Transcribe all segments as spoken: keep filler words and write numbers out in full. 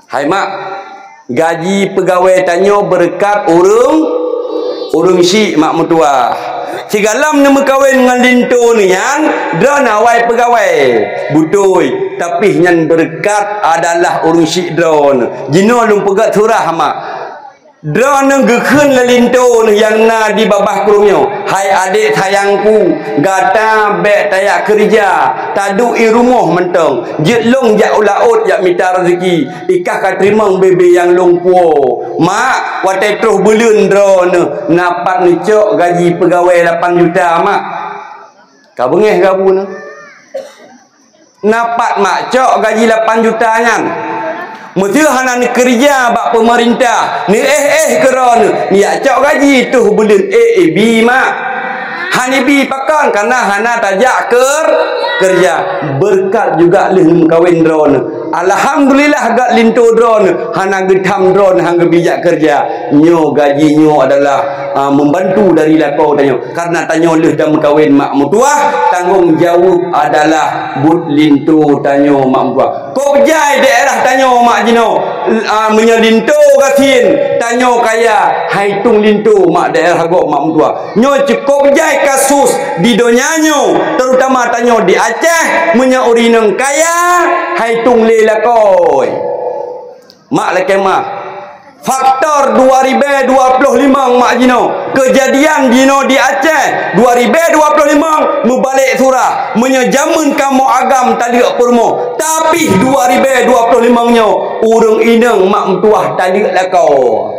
Hai mak, gaji peugawée tanyoe beureukat ureuëng, ureuëng syik mak meutuah. Sigohlom neumeukawen ngon linto nyan, droeneuh awai peugawée. Beutôi, tapi nyan beureukat adalah ureuëng syik droeneuh. Jinoe lôn peugét surah mak. Droeneuh geukheun lé linto nyang na di babah krueng nyoe, "Hai adék sayangku, gata bék tajak keureuja, taduek i rumoh mantong, jeuet lôn jak u laôt jak mita raseuki." Ikah ka teurimong bebe nyang lôn puwoe. Mak, watée troh buleuen droeneuh na pat neucok gaji peugawée lapan juta, mak. Ka beungéh gabu neuh. Na pat mak cok gaji lapan juta nyan? Meuseuh hana neukeureuja bak peumeurintah, neuéh-éh keudroe neuh, neujak cok gaji troh buleuen, éh, ibi mak. Hana ibi pakon, kareuna hana tajak keur-, keureuja. Beureukat juga lheueh neumeukawen droeneuh. Alhamdulillah, gét linto droeneuh, hana geutham droeneuh han geubi jak keureuja. Nyoe gaji nyoe adalah, a, membantu dari lakoe tanyoe. Kareuna tanyoe lheueh dan meukawen mak meutuah, tanggong jaweueb adalah buet linto tanyoe mak meutuah. Kok jai daerah tanyoe mak jinoe, a, meunyoe linto gasien, tanyoe kaya, hai tueng linto mak daerah gob mak meutuah. Nyoe cukôp jai kasus di donya nyoe, terutama tanyoe di Aceh, meunyoe ureuëng inong kaya, hai tueng lé lakoe. Mak lakée meuah. Faktor dua ribée dua ploh limong mak jinoe, keujadian jinoe di Aceh dua ribée dua ploh limong meubalek surah. Meunyoe jameun kamoe agam taleuek peurumoh, tapi dua ribée dua ploh limong nyoe ureuëng inong mak meutuah taleuek lakoe.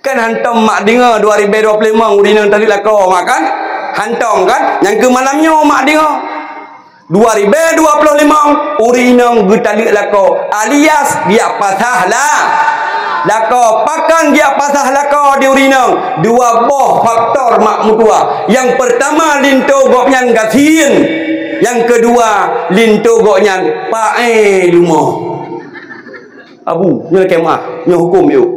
Kan hantom mak deungoe dua ribée dua ploh limong ureuëng inong taleuek lakoe mak kan? Hantom kan? Nyang keu malam nyoe mak deungoe. Dua ribée dua ploh limong, ureuëng inong geutaleuek lakoe alias geujak pasah la-, lakoe. Pakon geujak pasah lakoe di ureuëng inong? Dua boh faktor mak meutuah. Nyang peurtama linto gobnyan gasien. Nyang keudua linto gobnyan paéh leumoh. Abu, nyoe lakée meuah, nyoe huköm yôh.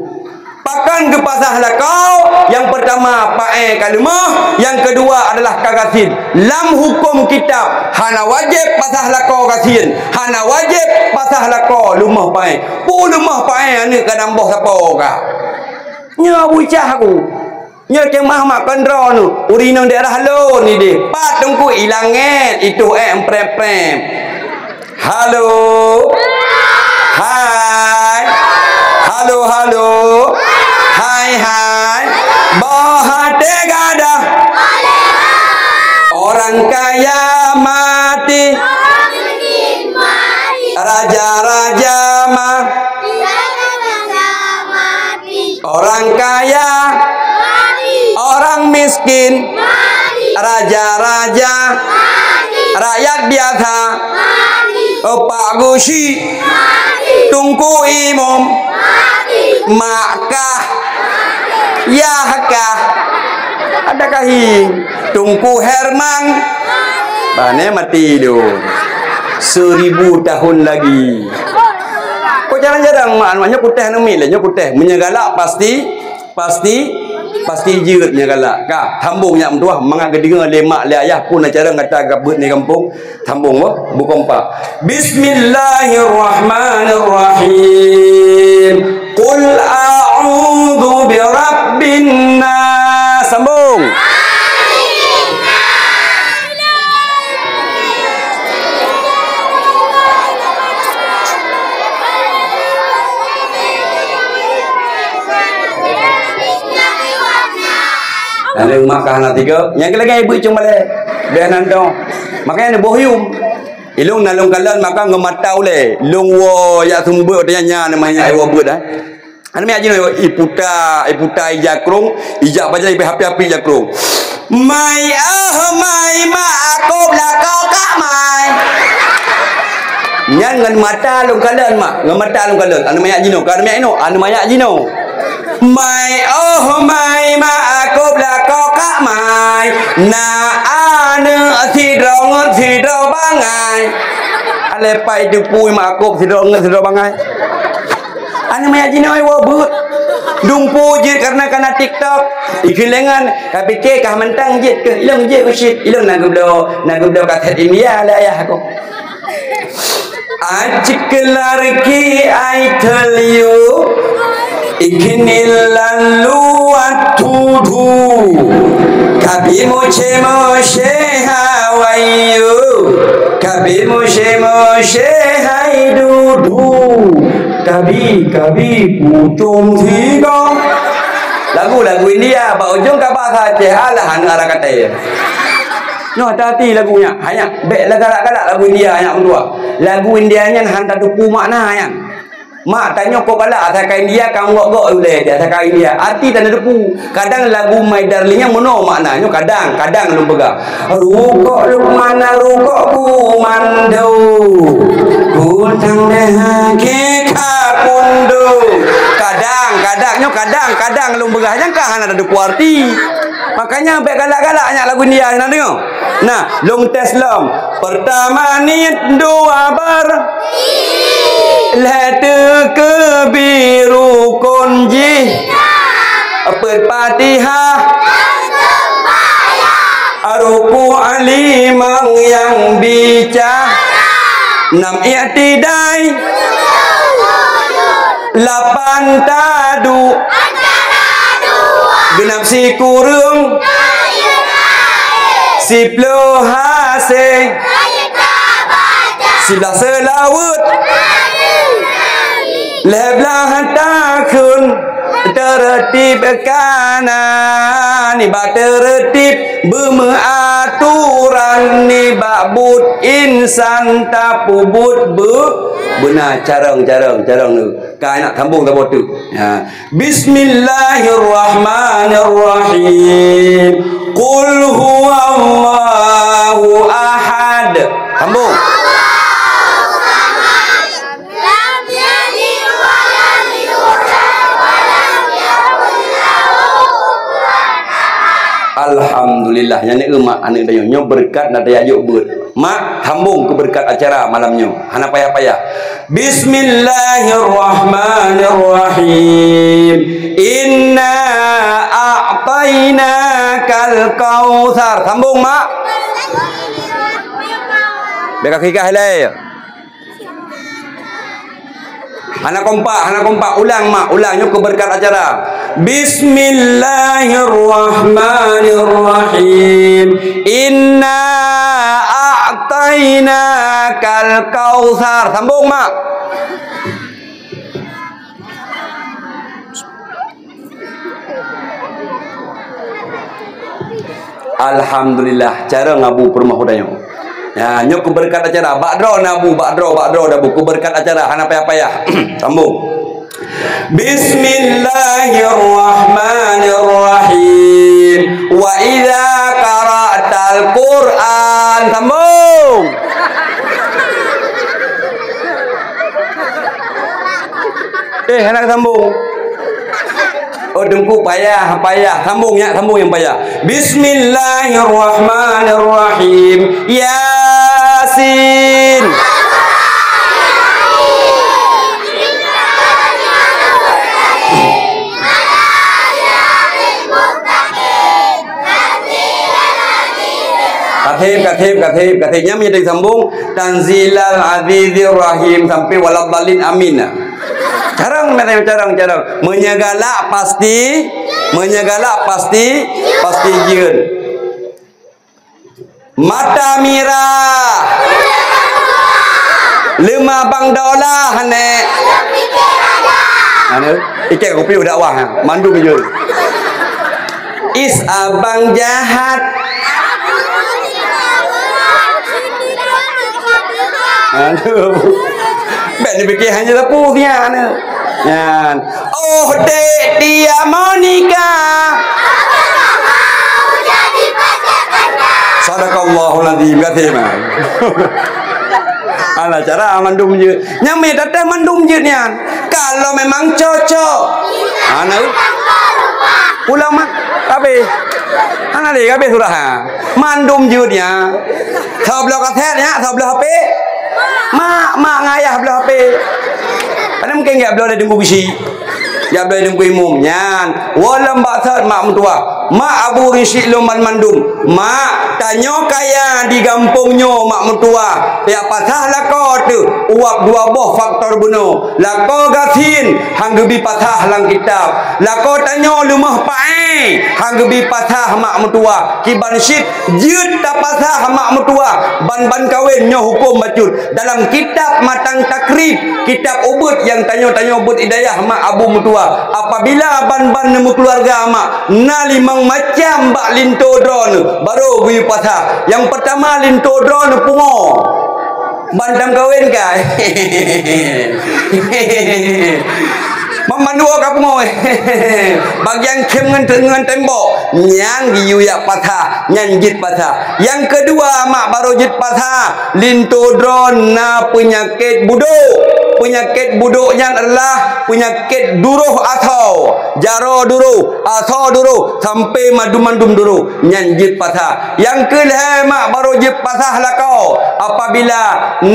Pakon geupasah lakoe, nyang peurtama paéh ka leumoh, nyang keudua adalah ka gasien. Lam huköm kitab, hana wajéb pasah lakoe gasien, hana wajéb pasah lakoe leumoh paéh. Peue leumoh paéh aneuëk gadang boh sapo ka? Nyoe Abu cah aku. Nyoe keumah mak kondro nu, ureuëng inong daerah lôn ideh. Pat teungku i langét, itoh ék emprem-prem. Halo. Hai. Halo, halo. Hai, hai. Boh até gadoh. Orang kaya mati. Raja-raja ma-, Orang kaya, orang miskin, raja-raja, rakyat biasa, Pak Gusi, Tungku Imum, Mak kah, Yah kah, ada kahing, Tungku Herman, bane mati dong. Seribu tahun lagi. Kok jarang-jarang mak, mak nyoe kutéh neumi lé, nyoe kutéh. Meunyoe galak pasti, pasti, pasti jeuet nyoe galak. Ka, sambong nyak meutuah, mangat geudeungoe lé mak lé ayah pun acara gata gabeuet di gampông. Sambong boh, bukompak. Bismillahirrahmanirrahim. Qul a'udzu birabbin nas. Sambong. Lalu mak ka hana tiga, nyang keu lagèe ibu cung balè. Bèk hana dong. Makanya ni boh yum. Ilong na lôn kalon maka ngon mata ulèe. Lôn woe jak seumeubeuet watèe nyan, nyan na mah nyan woe beuet dah. Aneuk miet jinoe iputa, iputa ija krong, ija pajan, ipe hapi-hapi ija krong. Mai oh mai mak, akôb lakoe kak mai. Nyan ngon mata lôn kalon mak, ngon mata lôn kalon. Aneuk manyak jinoe, ka aneuk manyak jinoe, aneuk manyak jinoe. Mai oh mai mak, akôb lakoe kak mai. Na aneuk sidroe ngon sidroe bangai. Alèh pai teupui mak akôb sidroe ngon sidroe bangai. Aneuk manyak jinoe woe beuet. Dumpeue jeuet kareuna kana TikTok. Ikeulengan, ka pike kah mantong jeuet keuh. Ilong jeuet u syit. Ilong na geubloe, na geubloe kasét India lé ayah aku. Acik lari ki I tell you, ikini lalu atudu. Kabi moche moche hawayu, kabi moche moche hai dudu. Kabi, kabi pucung tiga. Lagu-lagu India, bak ujong ka bahasa Aceh, alah aneuk arah katai. Nyoe hati-hati lagu nyan. Hanya bèk lah galak-galak lagu India nyan meutuah. Lagu India nyan hana tateupeue makna nyan. Mak tanyoe kok galak asai ka India, ka ngok-ngok ulèe di asai ka India. Arti tan tateupeue. Kadang lagu My Darling nyan meunoe makna nyoe, kadang, kadang lôn peugah. Rukok Lukman, rukok Kumando. Kutang deh hake ka kundo. Kadang, kadang nyoe, kadang, kadang lôn peugah nyan ka hana tateupeue arti. Makanya bèk galak-galak nyan lagu India na deungö. Nah, lôn tes lom. Pertama niet, dua ber. Lhèe teukeubi rukon jih. Peuet Fatihah. Ruku' limong nyang bicara. Nam iktidai. Lapan tadu. Genap sikureueng. Siploh hase. Siblah seulaweuet. Lhèe blah takheun. Teureutib kana nibak teureutib beumeuaturan nibak buet insan tapeubuet beu-, beuna carông, carông, carông nyoe. Ka nak sambông saboh teuk. Ya. Bismillahirrahmanirrahim. Qul huwallahu ahad. Sambông. Alhamdulillah, nyan nyoe mak aneuk tanyoe. Nyoe beureukat na daya jok beuet. Mak, sambông keu beureukat acara malam nyoe. Hana payah-payah. Bismillahirrahmanirrahim. Inna a'tainakal kautsar. Sambông, Mak. Bèk ka khikah ilèe. Hana kompak, hana kompak. Ulang, Mak, ulang. Nyoe keu beureukat acara. Bismillahirrahmanirrahim. Inna a'tainakal kautsar. Sambông, Mak. Alhamdulillah, carông Abu peurumoh udah nyoe. Ya, nyoe keu beureukat acara. Bak droe na Abu, bak droe, bak droe na Abu. Keu beureukat acara, hana payah-payah. Sambông. Bismillahirrahmanirrahim. Wa idza qara'tal Qur'an. Sambông. Eh, hana sambông. Oh, Teungku payah, payah. Sambông, ya, sambông nyang payah. Bismillahirrahmanirrahim. Yasin. Kathib, kathib, kathib, kathib. Nyan meunyo disambông, Tanzilal Azizir Rahim sampai waladhdallin, amin. Carông, carông, carông, carông. Meunyo galak pasti, meunyo galak pasti, pasti jeuet. Mata mirah. Leumah bang Daulah, Nek. Anu, ikek kupi udah wah, mandum jeuet. Is abang jahat. Aduh. Bèk dipike hana teupeu nyan. Nyan. Oh, dek dia mau nikah. Sadaqallahul azim, kata imam. Alah, cara mandum jeuet. Nyang mé tateh mandum jeuet nyan. Kalau memang cocok. Hana. Pulang mak. Habis. Hana lé, habis surah, ha. Mandum jeuet nyan. Soe bloe kaset nyan, soe bloe H P. Mak, mak ngon ayah bloe H P. Padahai mungkin jak bloe lé Teungku Geuchik. Jak bloe lé Teungku Imum. Nyan. Woe lom bak sot mak meutuah. Mak, Abu, Risyik lôn banmandum. Mak, tanyoe kaya di gampông nyoe, mak meutuah. Pihak pasah lakoe teuh, uwab dua boh faktor bunoe. Lakoe gasien, han geubi pasah lam kitab. Lakoe tanyoe leumoh paéh, han geubi pasah, mak meutuah. Kiban cit jeuet tapasah, mak meutuah. Ban-ban kawén nyoe huköm bacut. Dalam kitab Matan Takrib, kitab ubeuet nyang tanyoe-tanyoe beuet i dayah, mak, Abu, meutuah. Apabila ban-ban neumeukeuluwarga, mak, na limong macam bak linto droeneuh, barô geuyue pasah. Nyang peurtama, linto droeneuh pungo. Ban tamkawén ka. Ban mandua ka pungo. Bagian khém ngon, ngon tembok. Nyang geuyue jak pasah, nyan jeuet pasah. Nyang keudua, mak, barô jeuet pasah. Linto droeneuh na peunyakét budôk. Peunyakét budôk nyan adalah peunyakét duroh asoe. Jaroe duroh, asoe duroh, sampoe mandum-mandum duroh. Nyan jeuet pasah. Nyang keulhèe, mak, barô jeuet pasah lakoe. Apabila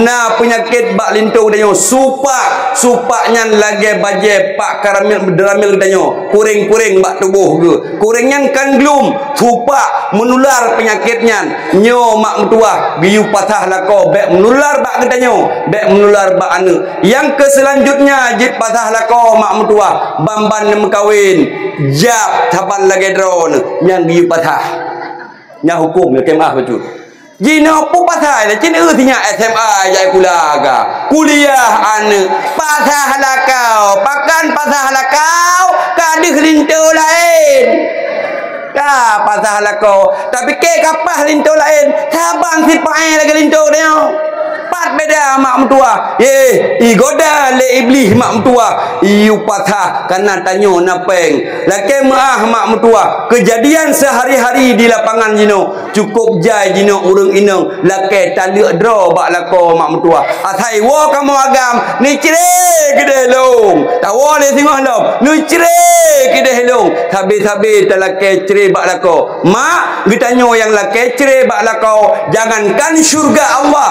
na peunyakét bak linto geutanyoe, supak. Supak nyan lagèe bajèe pak karamil, dramil geutanyoe. Kuréng-kuréng bak tuboh geuh. Kuréng nyan kan glum, supak, meunular peunyakét nyan. Nyoe, mak meutuah, geuyue pasah lakoe, bèk meunular bak geutanyoe, bèk meunular bak aneuk. Nyang keu seulanjutnya jeuet pasah lakoe, mak meutuah, ban-ban neumeukawen, jab saban lagèe droeneuh, nyan geuyue pasah. Nyan huköm, lakèe meu'ah bacut. Jinoe peue pasai lé, cit eu sinyak S M A jak sikula ka. Kuliah aneuk, pasah lakoe, pakon pasah lakoe, ka deuh linto laén. Ka pasah lakoe, tapike ka paih linto laén, saban sipaéh lagèe linto nyoe. Pat beda mak meutuah. Yeh, igoda lé Iblih mak meutuah. Iyue pasah, kana tanyoe na péng. Lakèe meu'ah mak meutuah. Keujadian seuhari-hari di lapangan jinoe. Cukôp jai jinoe ureueng inong lakèe taleuek droe bak lakoe mak meutuah. Asai woe kamoe agam, neucre keudeh lôn. Tawoe lé singoh lom, neucre keudeh lôn. Sabe-sabe talakèe cre bak lakoe. Mak, geutanyoe nyang lakèe cre bak lakoe, jangankan syurga Allah,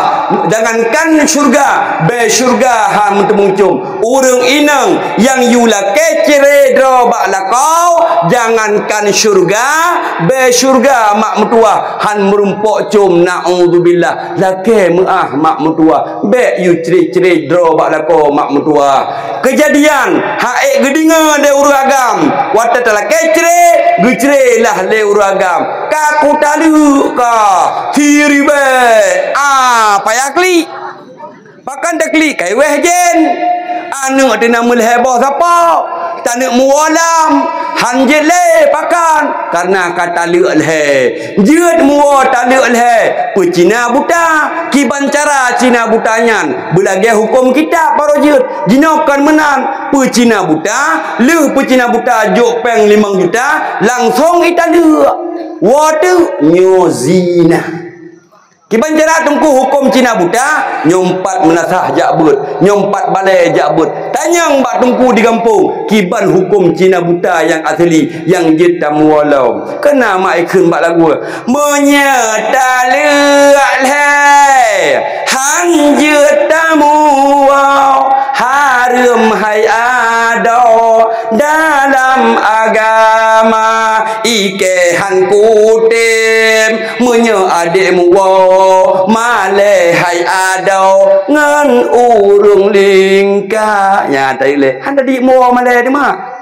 jangankan syurga, bèe syurga han meuteumeucom. Ureueng inong nyang yue lakèe cre droe bak lakoe, jangankan syurga, bèe syurga mak meutuah han meurumpok com, naudzubillah. Lakèe meu'ah mak meutuah, bèk yue cre-cre droe bak lakoe mak meutuah. Keujadian han ék geudeungö lé ureueng agam, watèe talakèe cre, geucre lah lé ureueng agam. Ka kutaleuek ka, siribèe, ah, payah klik. Pakon taklik, kai wéh jén. Aneuk teuna meulhèe boh sapo, taneuk muwoe lom, han jeuet lé, pakon? Kareuna ka taleuek lhèe. Jeuet muwoe taleuek lhèe, peucina buta. Kiban cara cina buta nyan, beulagèe huköm kitab barô jeuet. Jinoe kon meunan, peucina buta, lheueh peucina buta jok péng limong juta, langsong italeuek. Woe teuk, nyoe zina. Kiban cara teungku huköm cina buta, nyoe pat meunasah jak beuet, nyoe pat balèe jak beuet. Tanyong bak teungku di gampông, kiban huköm cina buta nyang asli, nyang jeuet tamuwoe lom. Keunan mak ikheun bak lagu, meunyoe taleuek lhèe, han jeuet tamuwoe, hareuem hai adoe dalam agama. Ikèe han kutem, meunyoe adék muwoe, malèe hai adoe ngon ureueng lingka. Nyan tadi lé, han tadi muwoe malèe teuma.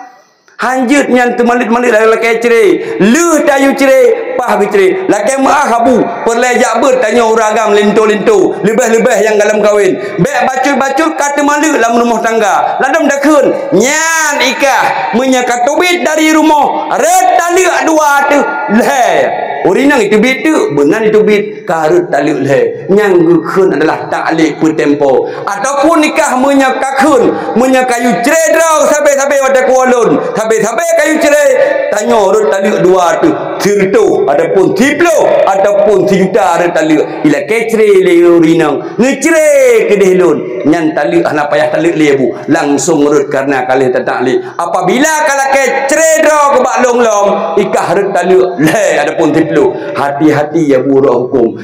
Han jeuet nyan teumaleuet-maleuet lam lakèe cre. Lheueh tayue cre, paih geucre. Lakèe meu'ah abu, peureulèe jak beuet tanyoe ureueng agam linto-linto, leubeh-leubeh nyang galom kawen. Bèk bacut-bacut ka teumaleuet lam rumoh tangga. Ladôm takheun, nyan ikah, meunyoe ka teubiet dari rumoh, rhot taleuek dua teuh lhèe. Ureueng inong iteubiet teuk, meunan iteubiet, ka rhot taleuek lhèe. Nyang geukheun adalah taklek peutempo. Ataupun ikah meunyoe ka kheun, meunyoe kayue cre droe sabe-sabe watèe kuwoe lôn, sabe-sabe kayue cre, tanyoe rhot taleuek dua teuh, sireutôh ataupun siploh ataupun sijuta rhot taleuek. Ilakèe cre lé ureueng inong. Neucre keudeh lôn, nyan taleuek hana payah taleuek lé bu, langsong rhot kareuna ka lheueh tataklek. Apabila ka lakèe cre droe keu bak lôn lom, ikah rhot taleuek lhèe ataupun siploh. Hati-hati ya bu rot huköm.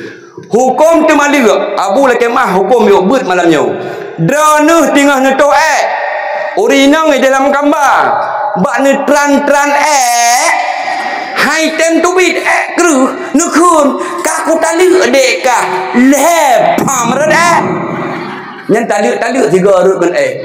Huköm teumaleuek, abu lakèe meu'ah huköm yôh beuet malam nyoe. Droeneuh teungoh neutôh èk. Ureueng inong i dalam kamba. Bak neutran-tran èk. Hai tem teubiet ék kreueh, neukheun, ka kutaleuek dék kah, lhée pham rot ék. Nyan taleuek-taleuek sigoe rot ngon ék.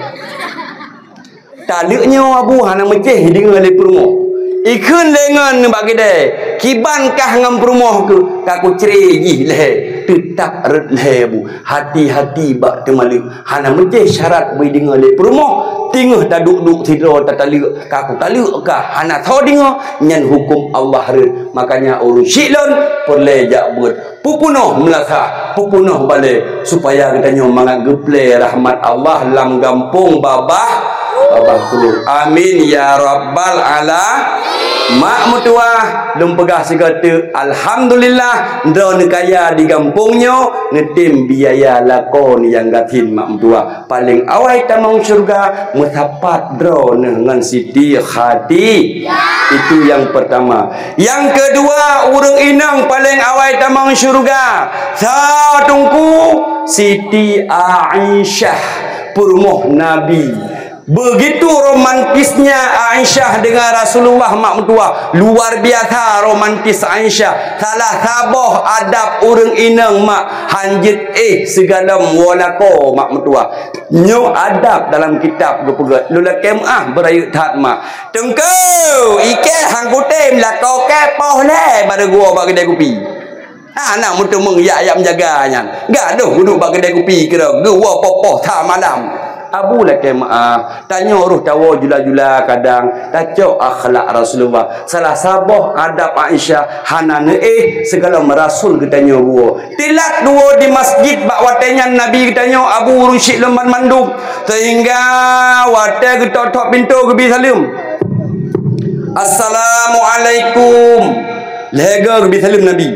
Taleuek nyoe Abu hana meucéh deungoe lé peurumoh. Ikheun lé ngon bak keudè, kiban kah ngon peurumoh keuh, ka kucré jih lhée, teutab rot lhée Abu. Hati-hati bak teumaleuek. Hana meucéh syarat beudeungoe lé peurumoh, teungoh taduek-duek sidroe tataleuek, ka kutaleuek kah, hana soe deungoe, nyan huköm Allah rhot. Makanya ureuëng syiek lôn peureulée jak beuet, peupunoh meulasah, peupunoh balée, supaya geutanyoe mangat geuplée rahmat Allah lam gampông babah, babah krueng. Amin ya rabbal ala. Mak meutuwah, lôn peugah sigoe teuk, alhamdulillah, droeneuh kaya di gampông nyoe, neutem biaya lakoe nyang gasien mak meutuwah. Paléng awai tamong syeuruga meusapat droeneuh ngon Siti Khadi. Itu yang pertama. Yang kedua, ureuëng inong paléng awai tamong syeuruga. Sa teungku, Siti Aisyah, peurumoh Nabi. Begitu romantisnya Aisyah dengan Rasulullah mak meutuwah. Luar biasa romantis Aisyah. Salah saboh adab ureuëng inong mak, hanjeuet éh sigohlom woe lakoe mak meutuwah. Nyoe adab dalam kitab geupeugah. Lôn lakée meuáh beurayeuk that mak. Teungku, ikée han kutem lakoe kée poh lhée baru geuwoe bak keudè kupi. Hana meuteumèe yak-yak meujaga nyan. Gadôh geuduek bak keudè kupi keudroe geuwoe poh-poh that malam. Abu lakée meuáh, tanyoe roh tawoe jula-jula kadang tacok akhlak Rasulullah. Salah saboh adab Aisyah hana neuéh sigohlom Rasul geutanyoe woe. Teulat duwoe di masjid bak watée nyan Nabi geutanyoe Abu ureuëng syiek lôn banmandum, sehingga watée geutok-tok pintoe geubi saleuem, "Assalamualaikum." Lhée goe geubi saleuem Nabi,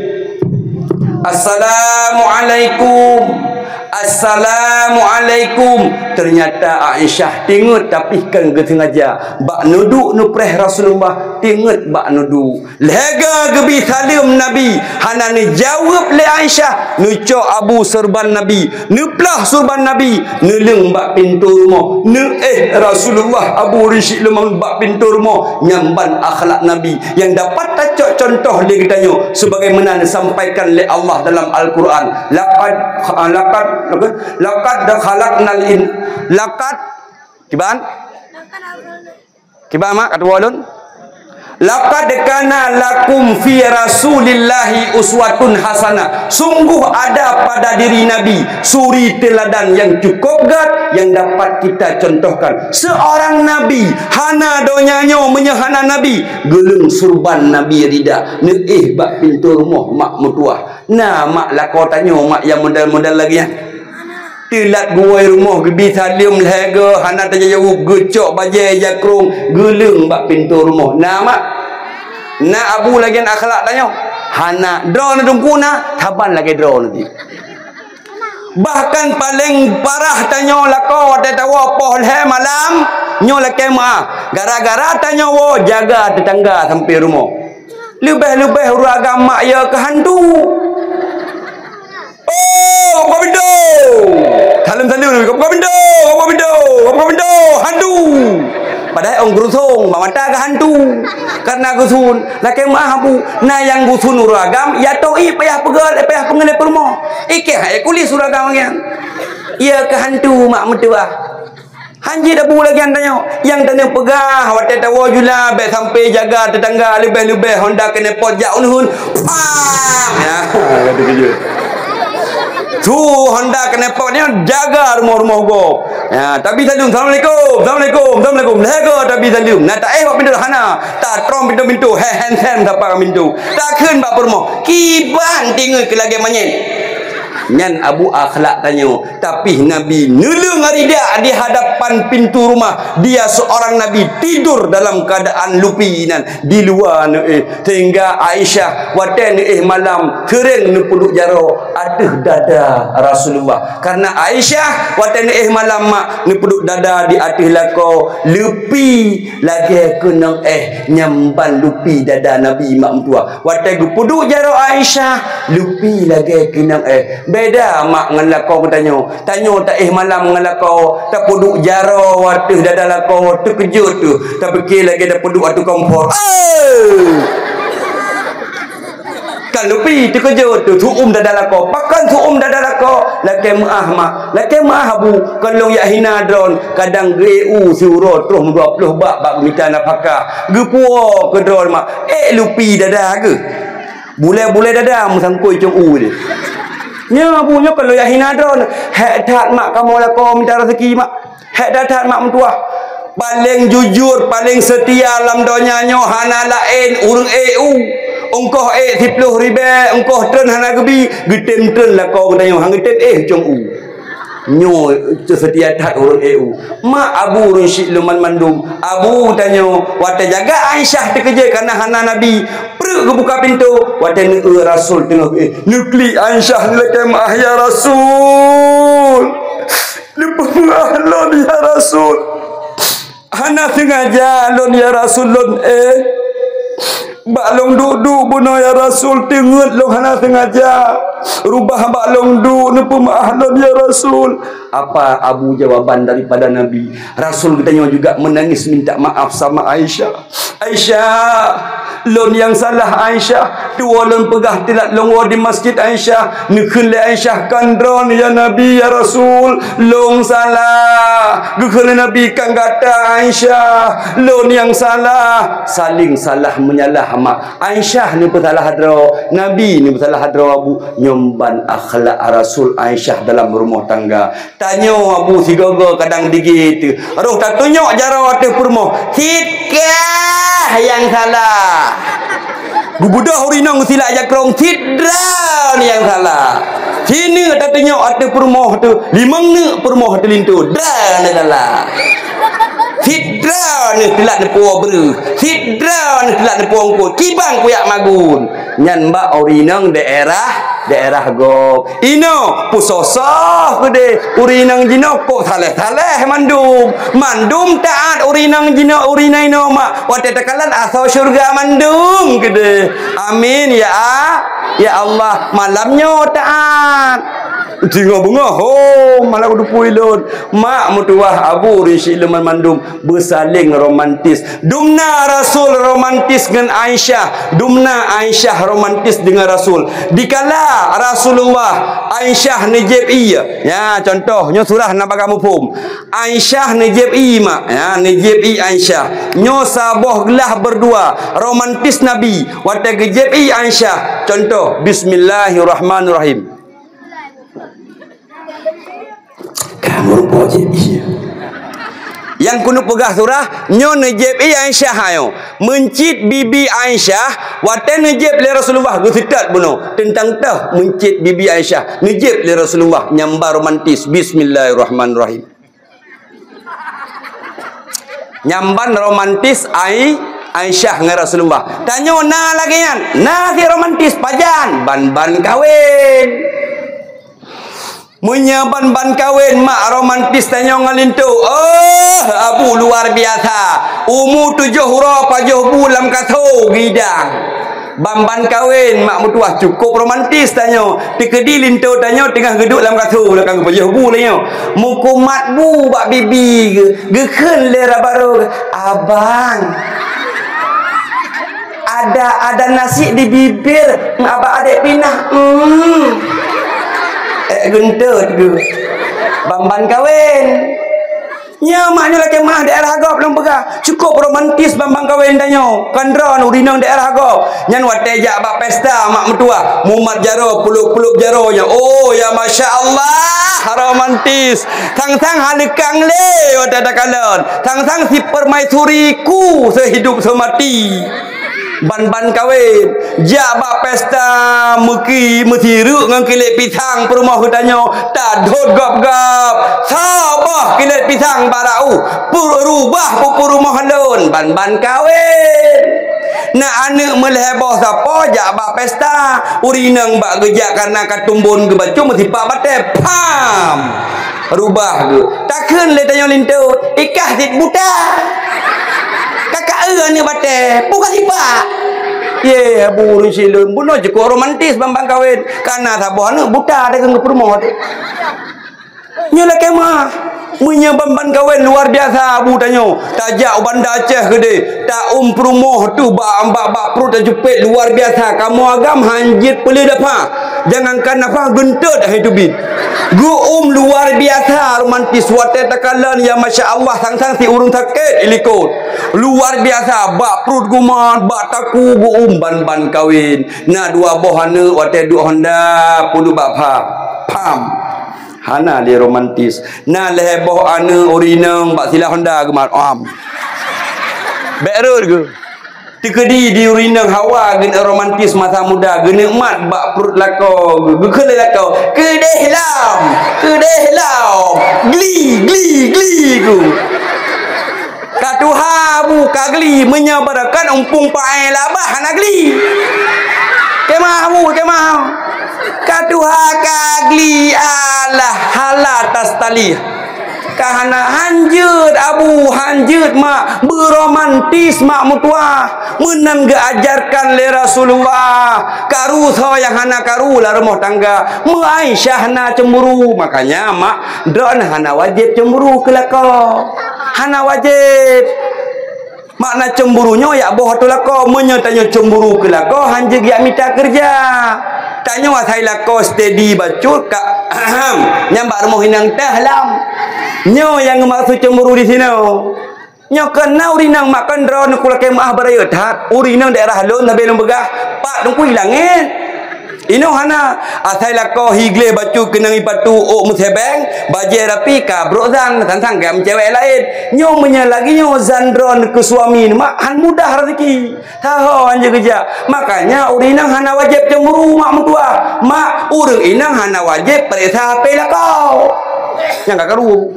"Assalamualaikum. Assalamualaikum." Ternyata Aisyah tingeut, tapi kon geusengaja. Bak neuduek neupreh Rasulullah, tingeut bak neuduek. Lhée goe geubi saleuem Nabi, hana neujaweueb lé Aisyah, neucok Abu seureuban Nabi, neuplah seureuban Nabi, neuleueng bak pintoe rumoh, neuéh Rasulullah Abu ureuëng syiek lôn bak pintoe rumoh. Nyan ban akhlak Nabi nyang dapat tacok cuntoh lé geutanyoe, sebagaimana neusampaikan lé Allah dalam Al-Quran, "Laqad, laqad, laqad khalaqnal in-, laqad," kiban? Kiban mak, ka tuwoe lôn? "Laqad kana lakum fi Rasulillahi uswatun hasanah." Sungguh ada pada diri Nabi suri teuladan nyang cukup gét nyang dapat kita contohkan. Seorang Nabi, hana donya nyoe meunyoe hana Nabi. Geuleueng seureuban Nabi rida, neuéh bak pintoe rumoh mak meutuwah. Na mak lakoe tanyoe mak nyang model-model lagée nyan. Teulat geuwoe rumoh geubi saleuem lhée goe hana tajaweueb, geucok bajée jakrong geuleueng bak pintoe rumoh. Na mak? Na Abu lagée nyan akhlak tanyoe? Hana. Droeneuh teungku na, saban lagée droeneuh ti. Bahkan paléng parah tanyoe lakoe watée tawoe poh lhée malam, nyoe lakée meuáh. Gara-gara tanyoe woe jaga teutangga sampoe rumoh. Leubeh-leubeh ureuëng agam mak ya keu hantu. Oh, buka pintu. Saleuem-saleuem, buka pintu, buka pintu, buka pintu, hantu. Padahai ôn geurusong, bak mata ka hantu. Karena geusun, lakée meuáh Abu, na nyang geusun ureuëng agam, ya toh i payah peugah, payah peungeulée peurumoh. Ikée hai kulit ureuëng agam nyan. Ya keu hantu mak meutuwah. Hanjeuet Abu lagée nyan tanyoe. Nyang tanyoe peugah watée tawoe jula bék sampoe jaga teutangga leubeh-leubeh honda keuneupot jak uneuen. Pah! Ya, kata keujeuet. Su honda keuneupot nyoe jaga rumoh-rumoh gob. Ya, tabi saleuem, "Assalamualaikum, assalamualaikum, assalamualaikum." Lhée goe tabi saleuem. Na taéh bak pintoe hana. Tatrong pintoe-pintoe, hé hansen sapa pintoe. Takheun bak peurumoh. Kiban tingeut keu lagée manyét. Nyan Abu akhlak tanyoe. Tapi Nabi neuleueng rida di hadapan pintu rumah. Dia seorang Nabi tidur dalam keadaan lupi nan di luwa neuéh. Sehingga Aisyah watée neuéh malam seuring neupeuduek jaroe ateueh dada Rasulullah. Karena Aisyah watée neuéh malam mak neupeuduek dada di ateueh lakoe lupi lagée keunong éh nyang ban lupi dada Nabi mak meutuwah. Watée geupeuduek jaroe Aisyah, lupi lagée keunong éh. Beda mak ngon lakoe geutanyoe. Tanyoe taéh malam ngon lakoe, tapeuduek jaroe ateueh dada lakoe, teukeujot teuh. Tapike lagée tapeuduek ateueh kompor. Eh! Kan lupi teukeujot tu, su'um dada lakoe. Pakon su'um dada lakoe? Lakée meu'ah, mak. Lakée meu'ah, abu. Kon lôn jak hina droeneuh, kadang geu-eu siuroe troh meudua ploh bak, bak geumita nafakah. Geupuwoe keu droeneuh, mak. Ék lupi dada geuh. Bulée-bulée dada meusangkôi cong u deh. Nyoe, abu, nyoe kon lôn jak hina droeneuh. Hék that, mak, kamoe lakoe mita raseuki, mak. Hék that-that, mak meutuwah. Paleng jujur, paleng seutia lam donya nyoe hana laén ureuëng ék u. Ongkoh ék siploh ribée, ongkoh treun hana geubi, geutem treun lakoe geutanyoe, han geutem éh cong u. Nyoe seutia that ureuëng ék u. Mak, abu, ureuëng syiek lôn banmandum. Abu tanyoe, watée jaga Aisyah teukeujot kareuna hana nabi, preuek geubuka pintoe, watée neu-eu Rasul teungoh éh. Neuklik Aisyah, neulakée meu'ah, "Ya Rasul, neupeumeu'ah lôn, ya Rasul. Hana seungaja lôn, ya Rasul, lôn éh. Bak lôn duek-duek bunoe, ya Rasul, teungeut lôn hana seungaja. Rubah bak lôn duek, neupeumeu'ah lôn, ya Rasul." Apa, abu, jawaban daripada Nabi? Rasul geutanyoe juga meunangis minta maaf sama Aisyah. "Aisyah, lôn nyang salah, Aisyah. Tuwoe lôn peugah teulat lôn woe di masjid, Aisyah." Neukheun lé Aisyah, "Kon droeneuh, ya Nabi, ya Rasul. Lôn salah." Geukheun lé Nabi, "Kon gata, Aisyah. Lôn nyang salah." Saling salah menyalah, mak. Aisyah neupeusalah droe, Nabi neupeusalah droe, abu. Nyoe ban akhlak Rasul Aisyah dalam rumoh tangga. Tanyoe, abu, sigoe-goe kadang digi teuh. Roh tatunyok jaroe ateueh peurumoh. Cit kah nyang salah. Geubeudôh ureuëng inong geusilak jakrong, cit droeneuh nyang salah. Sineuk tatunyok ateueh peurumoh teuh, limong neuk peurumoh teuh linto, droeneuh salah. Cit droeneuh teulat neupuwoe breueh, cit droeneuh teulat neupuwoe eungkôt, kibang kuyak magun. Nyan bak ureuëng inong daerah, daerah gob. Inoe, peusoh-soh keudeh, ureuëng inong jinoe kok saleh-saleh mandum. Mandum taát ureuëng inong jinoe, ureuëng inong inoe, mak. Watée takalon asoe syeuruga mandum keudeh. Amin, ya A-, ya Allah. Malam nyoe taát. Singoh beungoh, ho, malah kuteupue lôn. Mak meutuwah, abu, ureuëng syiek lôn banmandum. Beusaléng romantis. Dumna Rasul romantis ngon Aisyah. Dumna Aisyah romantis deungon Rasul. Dikala Rasulullah, Aisyah neujieb ié. Ya, contoh, nyoe surah na bak kamoe phom. Aisyah neujieb ié, mak. Ya, neujieb ié Aisyah. Nyoe saboh glah berdua. Romantis Nabi. Watée geujieb ié Aisyah. Contoh, Bismillahirrahmanirrahim. Kamoe po jieb ié. Nyang keuneuk peugah surah, nyoe neujieb ié Aisyah ayo. Meuncit bibi Aisyah, watée neujieb lé Rasulullah geuseutôt bunoe. Teuntang teuh meuncit bibi Aisyah, neujieb lé Rasulullah nyang ba romantis. Bismillahirrahmanirrahim. Nyang ban romantis Ai-, Aisyah ngon Rasulullah. Tanyoe na lagée nyan, na si romantis pajan ban-ban kawen. Meunyoe ban-ban kawen mak romantis tanyoe ngon linto, oh, abu luar biasa. Umu tujoh uroe pajoh bu lam kaso gidang. Ban-ban kawen mak meutuwah cukop romantis tanyoe. Teukeudi linto tanyoe teungoh geuduek lam kaso lakang geupajoh bu lé nyoe. Meukumat bu bak bibi geu-, geukheun lé raba roe, "Abang, ada, ada nasi di bibir, abang adek pinah." Hmm. Eh, geuntot geuh. Ban-ban kawen. Nyoe mak nyoe lakée meu'ah daerah gob lôn peugah. Cukop romantis ban-ban kawen tanyoe. Kon droeneuh ureuëng inong daerah gob. Nyan watée jak bak pesta mak meutuwah. Mumat jaroe, peulop-peulop jaroe nyan. Oh, ya masya Allah, romantis. Sang-sang haleukang lé watée takalon. Sang-sang si permaisuriku seuhidup seumati. Ban-ban kawen, jak bak pesta meuki-, meusireuk ngon kilét pisang peurumoh geutanyoe, tadhôt gab-gab, saboh kilét pisang barau, pu-, rubah peurumoh lôn, ban-ban kawen. Na aneuëk meulhée boh sapo jak bak pesta, ureuëng inong bak geujak kareuna ka tumbon geubacut meusipak batée, pham! Rubah geuh. Takheun lé tanyoe linto, ikah cit buta. Kakak eu aneuëk batée, buka sipak. Ye, abu ureuëng sileuem, bunoe cukop romantis ban-ban kawen. Kana saboh aneuëk buta takheun keu peurumoh teuh. Nyoe lakée meu'ah. Meunyoe ban-ban kawen luar biasa abu tanyoe. Tajak u Banda Aceh keudeh. Taum peurumoh teuh bak, bak, bak pruet tacupet luar biasa. Kamoe agam hanjeuet peuleueh dapah. Jangankan dapah, geuntot hai teubiet. Geuum luar biasa romantis. Watée takalon, ya masya Allah, sang-sang si ureuëng sakét ilikot. Luar biasa, bak pruet geumat, bak taku geuum ban-ban kawen. Na dua boh aneuëk watée duek honda peuduek bak pham. Pham. Hana lé romantis. Na lhée boh aneuëk ureuëng inong bak sila honda geumat. Am. Bék rhot geuh. Teukeudi di ureuëng inong hawa geuneuk romantis masa muda, geuneuk mat bak pruet lakoe geuh. Geukheun lé lakoe, "Keudeh lom! Keudeh lom! Gli, gli, gli!" geuh. Ka tuha bu ka gli, meunyoe beureukat umpung paéh labah hana gli. Kemah bu, kemah. Ka tuha ka gli, alah, hala tastalih. Ka hana, hanjeuet abu, hanjeuet mak, beuromantis mak meutuah. Meunan geuajarkan lé Rasulullah. Karu soe nyang hana karu lam rumoh tangga. Meu Aisyah hana cemburu, makanya mak Droeneuh hana wajéb cemburu keu lakoe. Hana wajéb. Makna cemburu nyoe yak boh ateueh lakoe. Meunyoe tanyoe cemburu keu lakoe, hanjeuet geujak mita keureuja. Tanyoe asai lakoe steady bacut ka, nyan bak rumoh inong teuh lom. Nyoe nyang geumaksud cemburu disinoe. Nyoe keunan ureuëng inong mak, kon droeneuh kulakée meu'ah beurayeuk that. Ureuëng inong daerah lôn, sabe lôn peugah, pat teungku i langét. Inong hana, asai lakoe hi gleh bacut keunong i patu ôk meusebeng, bajée rapi ka brok zan, sang-sang ka meucewek laén. Nyoe meunyoe lagée nyoe zan droeneuh keu suami mak, han mudah raseuki. Saho han jeuet geujak. Makanya ureuëng inong hana wajéb cemburu mak meutuah. Mak, ureuëng inong hana wajéb peuriksa H P lakoe. Nyang ka karu.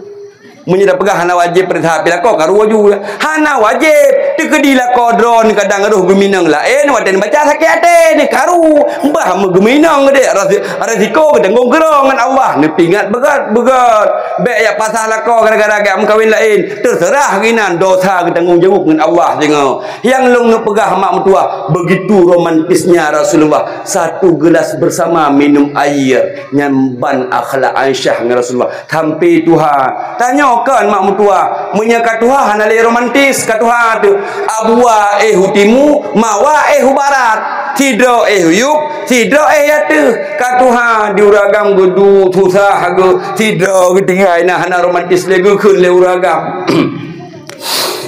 Meunyoe tapeugah hana wajéb peuriksa H P lakoe, karu laju. Hana wajéb. Teukeudi lakoe droeneuh kadang roh geuminong laén, watée neubaca sakét até, neukaru. Bah meugeuminong geude, resi-, resiko geutanggong keudroe ngon Allah. Neupeuingat beugét-beugét. Bék yak pasah lakoe gara-gara gét meukawen laén. Teuseurah geuinan dosa geutanggong jaweueb ngon Allah singoh. Nyang lôn neupeugah mak meutuah, begitu romantisnya Rasulullah. Satu gelas bersama minum air. Nyan ban akhlak Aisyah ngon Rasulullah. Sampai tuha. Tanyoe kon mak meutuah. Meunyoe ka tuha hana lé romantis, ka tuha tu. Abua éh u timu, mawa éh u barat. Sidroe éh u yup, sidroe éh ateueh. Ka tuha di ureuëng agam geuduek susah geuh. Sidroe geutinggai na hana romantis lé geukheun lé ureuëng agam.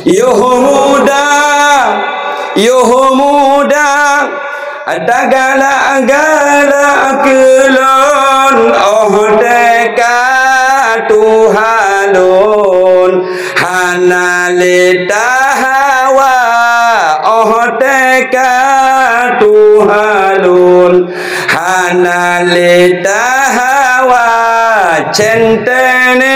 Yoh muda, yoh muda, tagalak-galak keu lôn, oh teuka tuha lôn, hana lé tahawa, oh teuka tuha lôn. Hana lé tahawa, centene,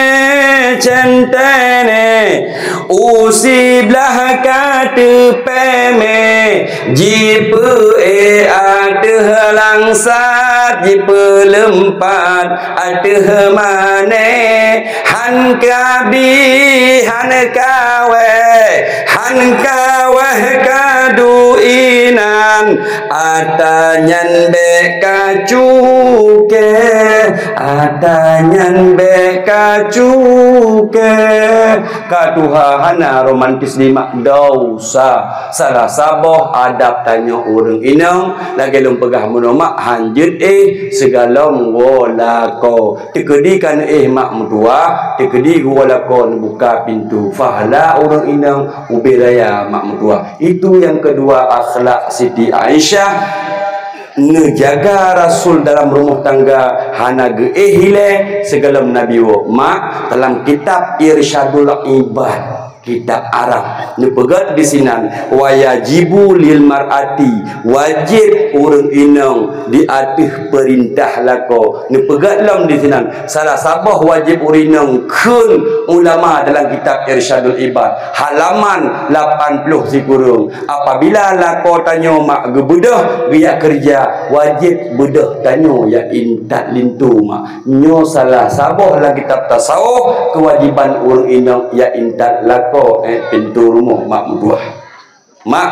centene, u siblah ka teupémé, jipeuék ateueh langsat, jipeuleumpat ateueh mané, han kabi, han kawéh, han kawéh kadu inan, ata nyan bék ka cuké, ata nyan bék ka cuké. Ka tuha hana romantis dimak dosa. Salah saboh adab tanyoe ureuëng inong, lagée lôn peugah meunoe mak, hanjeuet éh sigohlom woe lakoe. Teukeudi ka neuéh mak meutuah, teukeudi geuwoe lakoe neubuka pintoe. Pahala ureuëng inong ubé raya mak meutuah. Itu nyang keudua akhlak Siti Aisyah. Neujaga Rasul dalam rumoh tangga hana geuéh ilée sigohlom Nabi woe. Mak, dalam kitab Irsyadul Ibad, kitab Arab, neupeugét disinan, "Wa yajibu lil mar'ati", wajéb ureuëng inong di ateueh peurintah lakoe. Neupeugét lom disinan, salah saboh wajéb ureuëng inong kheun ulama dalam kitab Irsyadul Ibad, halaman lapan ploh sikureueng. Apabila lakoe tanyoe mak geubeudôh geujak keureuja, wajéb beudôh tanyoe jak intat linto mak. Nyoe salah saboh lam kitab tasawuf, keuwajiban ureuëng inong jak intat lakoe, eh, pintoe rumoh mak meutuah. Mak,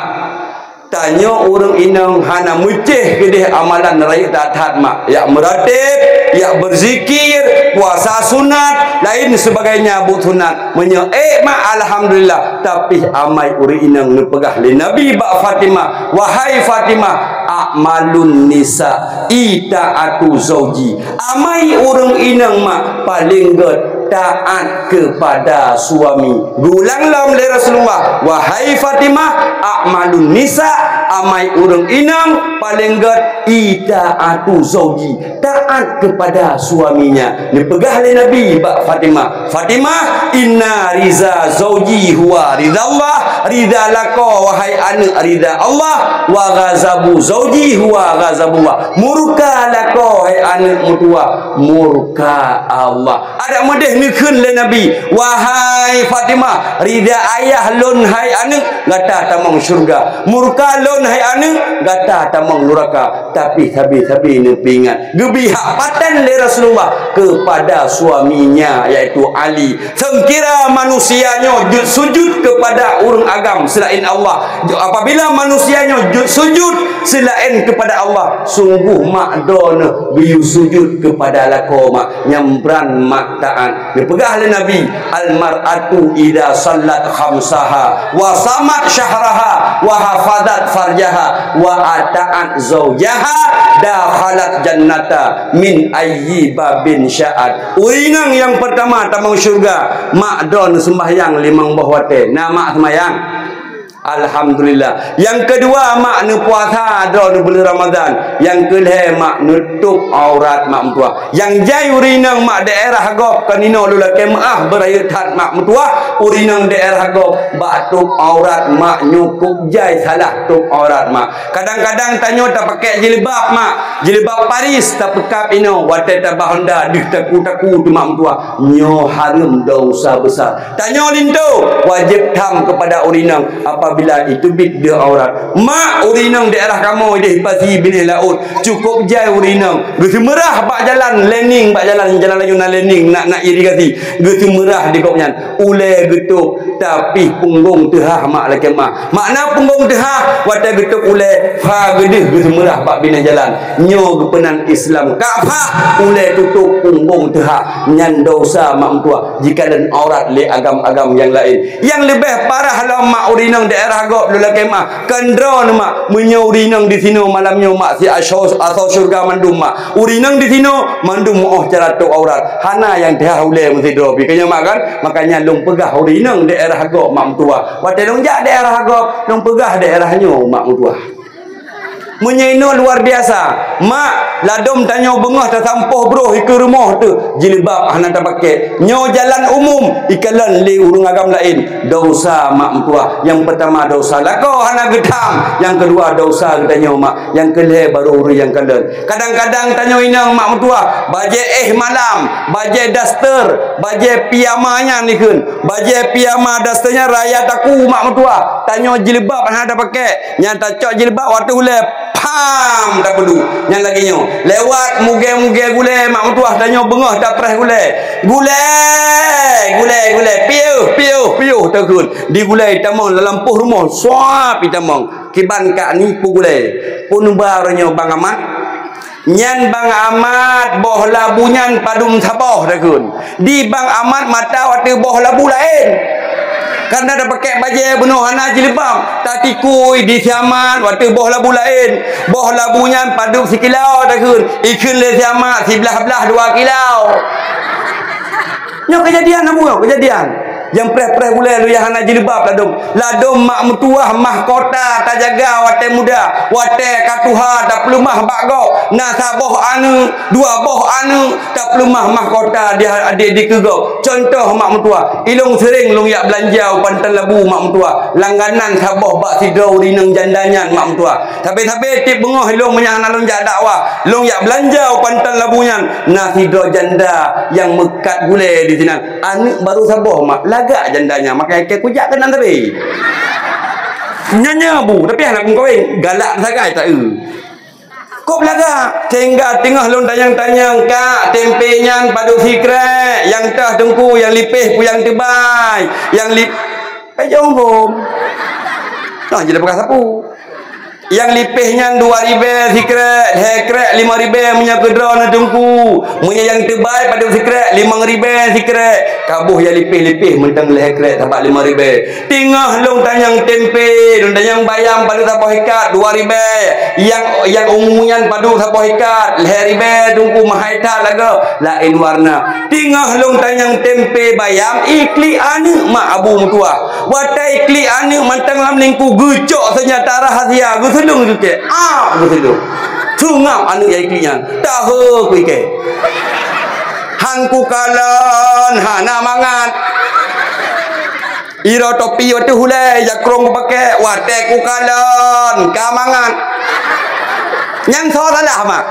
tanyoe ureuëng inong hana meucéh keudeh amalan rayeuk that-that mak. Jak meurateb, yak beuzikir, puasa sunat, lain sebagainya buet sunat. Meunyoe ék mak, alhamdulillah. Tapi amai ureuëng inong neupeugah lé Nabi bak Fatimah, "Wahai Fatimah, a'malun nisa'i ta'atu zauji." Amai ureuëng inong mak paleng gét taát kepada suami. Geulang lom lé Rasulullah, "Wahai Fatimah, a'malun nisa, amai ureuëng inong paleng gét ita'atu zauji, taát kepada suaminya." Neupeugah lé Nabi bak Fatimah, "Fatimah, inna riza zauji huwa ridallah, rida lakoe wahai aneuëk rida Allah, wa ghazabu zauji huwa ghazabullah, murka lakoe hai aneuëk meutuwah, murka Allah." Adak meudeh neukheun lé Nabi, "Wahai Fatimah, rida ayah lôn hai aneuëk, gata tamong syeuruga. Murka lôn hai aneuëk, gata tamong nuraka." Tapi sabe-sabe neupeuingat, geubri hak paten lé Rasulullah kepada suaminya, yaitu Ali. Seungkira manusia nyoe jeuet sujud kepada ureuëng agam seulaén Allah, apabila manusia nyoe jeuet sujud seulaén kepada Allah, sungguh mak droeneuh geuyue sujud kepada lakoe mak, nyang bran mak taát. Neupeugah lé Nabi, "Al-mar'atu idza shallat khamsaha, wa shamat syahraha, wa hafazat farjaha, wa ata'at zaujaha, dakhalat jannata min ayyi babin sya'at." Ureuëng inong nyang peurtama tamong syeuruga, mak droeneuh seumbahyang limong boh watée. Na mak seumbahyang? Alhamdulillah. Nyang keudua, mak neupuasa droeneuh buleuen Ramadhan. Nyang keulhée, mak neutôb aurat mak meutuwah. Nyang jai ureuëng inong mak daerah gob, kon inoe lôn lakée meuáh beurayeuk that mak meutuwah, ureuëng inong daerah gob bak tôb aurat mak nyoe kôb jai salah tôb aurat mak. Kadang-kadang tanyoe tapakée jilbab mak, jilbab Paris tapeukab inoe watée tabah honda deuh taku-taku teuh mak meutuwah. Nyoe hareuem desya besar. Tanyoe linto wajéb tham keupada ureuëng inong apabila iteubiet deuh aurat. Mak, ureuëng inong daerah kamoe ideh pasi binéh laôt, cukôp jai ureuëng inong geuseumeurah bak jalan landing, bak jalan, jalan layu na landing, na, na irigasi, geuseumeurah di gobnyan. Ulée geutôb, tapi punggong teuhah mak lakée meuáh. Makna punggong teuhah, watée geutôb ulée, pha geudeuh geuseumeurah bak binéh jalan. Nyoe geupeunan Islam. Ka pha ulée tutôb punggong teuhah, nyan desya mak meutuwah, jikalon aurat lé agam-agam nyang laén. Nyang leubeh parah lom mak ureuëng inong daerah gob lôn lakée meuáh, kon droeneuh mak, meunyoe ureuëng inong disinoe malam nyoe mak si asoe, asoe syeuruga mandum mak. Ureuëng inong disinoe mandum meu'oh cara tôb aurat. Hana nyang teuhah ulée meusidroe pih. Kon nyoe mak kan? Makanya lôn peugah ureuëng inong daerah gob mak meutuwah. Watée lôn jak daerah gob, lôn peugah daerah nyoe mak meutuwah. Meunyoe inoe luar biasa, mak, ladôm tanyoe beungoh tasampôh broh ikeue rumoh teuh, jilbab hana tapakée. Nyoe jalan umum ikalon lé ureuëng agam laén. Desya mak meutuwah. Nyang peurtama desya lakoe hana geutham, nyang keudua desya geutanyoe mak, nyang keulhée barô ureuëng nyang kalon. Kadang-kadang tanyoe inong mak meutuwah, bajée éh malam, bajée daster, bajée piyama nyan dikheun. Bajée piyama daster nyan raya taku mak meutuwah. Tanyoe jilbab hana tapakée. Nyang tacok jilbab watée ulée, pam, tapeuduek. Nyan lagée nyoe. Lewat mugée-mugée gulée mak meutuwah, tanyoe beungoh tapreh gulée. Gulée, gulée, gulée, piôh, piôh, piôh takheun. Di gulée tamong lam lampôh rumoh, suap itamong. Kiban ka nipu gulée. Peue neuba uroe nyoe Bang Amat? Nyan Bang Amat, boh labu nyan padum saboh takheun. Di Bang Amat mata watée boh labu laén. Karena tapakée bajée bunoe hana jilbab, tatikui di si Amat watée boh labu laén. Boh labu nyan padum sikilo takheun, ikheun lé si Amat siblah-blah dua kilo. Nyoe keujadian, abu, nyoe keujadian. Nyang preh-preh gulée lôn nyang hana jilbab ladôm. Ladôm mak meutuwah mahkota tajaga watée muda, watée ka tuha tapeuleumah bak gob. Na saboh aneuëk, dua boh aneuëk, tapeuleumah mahkota di, di, dikeue gob. Cuntoh mak meutuwah, ilông seuréng lôn jak beulanja u Panton Labu mak meutuwah. Langganan saboh bak sidroe ureuëng inong janda nyan mak meutuwah. Sabe-sabe tieb beungoh ilông meunyoe hana lôn jak dakwah, lôn jak beulanja u Panton Labu nyan. Na sidroe janda nyang meukat gulée disinan. Aneuëk barô saboh mak, lagak janda nyan, makajih kujak keunan sabe. Nyan nyan bu, tapi hana meukawen, galak sagai ta eu. Kôb lagak, sehingga teungoh lôn tanyong-tanyong, "Kak, tempe nyan padum sikrek, nyang teuh teungku, nyang lipéh peue nyang teubai, nyang lip-," eh, jaweueb. Nah, jadi peugah sapeue? Nyang lipéh nyan dua ribée sikrek, lhée krek lima ribée meunyoe keu droeneuh Teungku. Meunyoe nyang teubai padub sikrek, limong ribée sikrek. Ka boh nyang lipéh-lipéh mantong lhée krek sabab lima ribée. Teungoh lôn tanyong tempe, lôn tanyong bayam padub saboh ikat, dua ribée. Nyang, nyang ungu nyan padub saboh ikat, lhée ribée Teungku, mahai that lagoe, laén warna. Teungoh lôn tanyong tempe bayam, iklik aneuëk mak Abu meutuah. Watée iklik aneuëk mantong lam lingku geucok seunjata rahasia, geuseuleueng geucok. Ah, geuseuleueng. Seungab aneuëk nyang iklik nyan. Tahe ku ikée. Han kukalon, hana mangat. Iro topi watée hulée, jakrong kupakée, watée kukalon, ka mangat. Nyan soe salah, mak?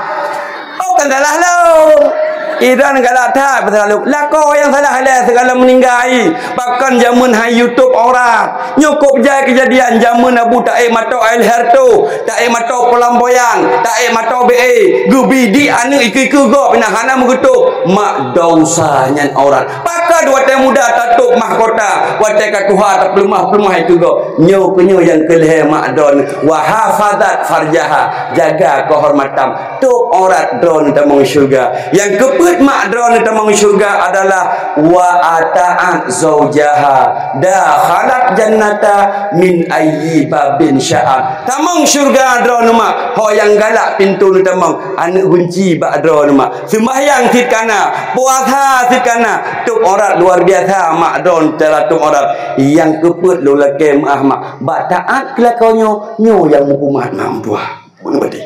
Oh, kan salah lôn. Idan galak that pasal lôn. Lakoe nyang salah lé segala meuninggai. Bahkan jameun hai YouTube orang. Nyoe kok jai kejadian jameun Abu taék matok air herto, taék matok pelamboyan, taék matok B A, geubi di aneuëk ikeu-ikeu gob pina hana meugeutôp. Mak dosa nyan orang. Pakon watée muda tatôp mahkota, watée ka tuha tapeuleumah-peuleumah ikeu gob. Nyoe keu nyoe nyang keu lhée mak don, wa hafazat farjaha, jaga keuhormatan. Tôp aurat droeneuh tamong syeuruga. Nyang keupeuet mak droeneuh tamong syeuruga adalah wa ata'at zaujaha dakhalat jannata min ayyi babin sya'at. Tamong syeuruga droeneuh mak, ho nyang galak pintoe neuh tamong, aneuëk gunci bak droeneuh mak. Seumbahyang cit kana, puasa cit kana, tôp aurat luar biasa mak droeneuh cara tôp aurat. Nyang keupeuet lôn lakée meuáh mak, bak taát keu lakoe nyoe, nyoe nyang meukumat mak meutuah. Beuna beudeh.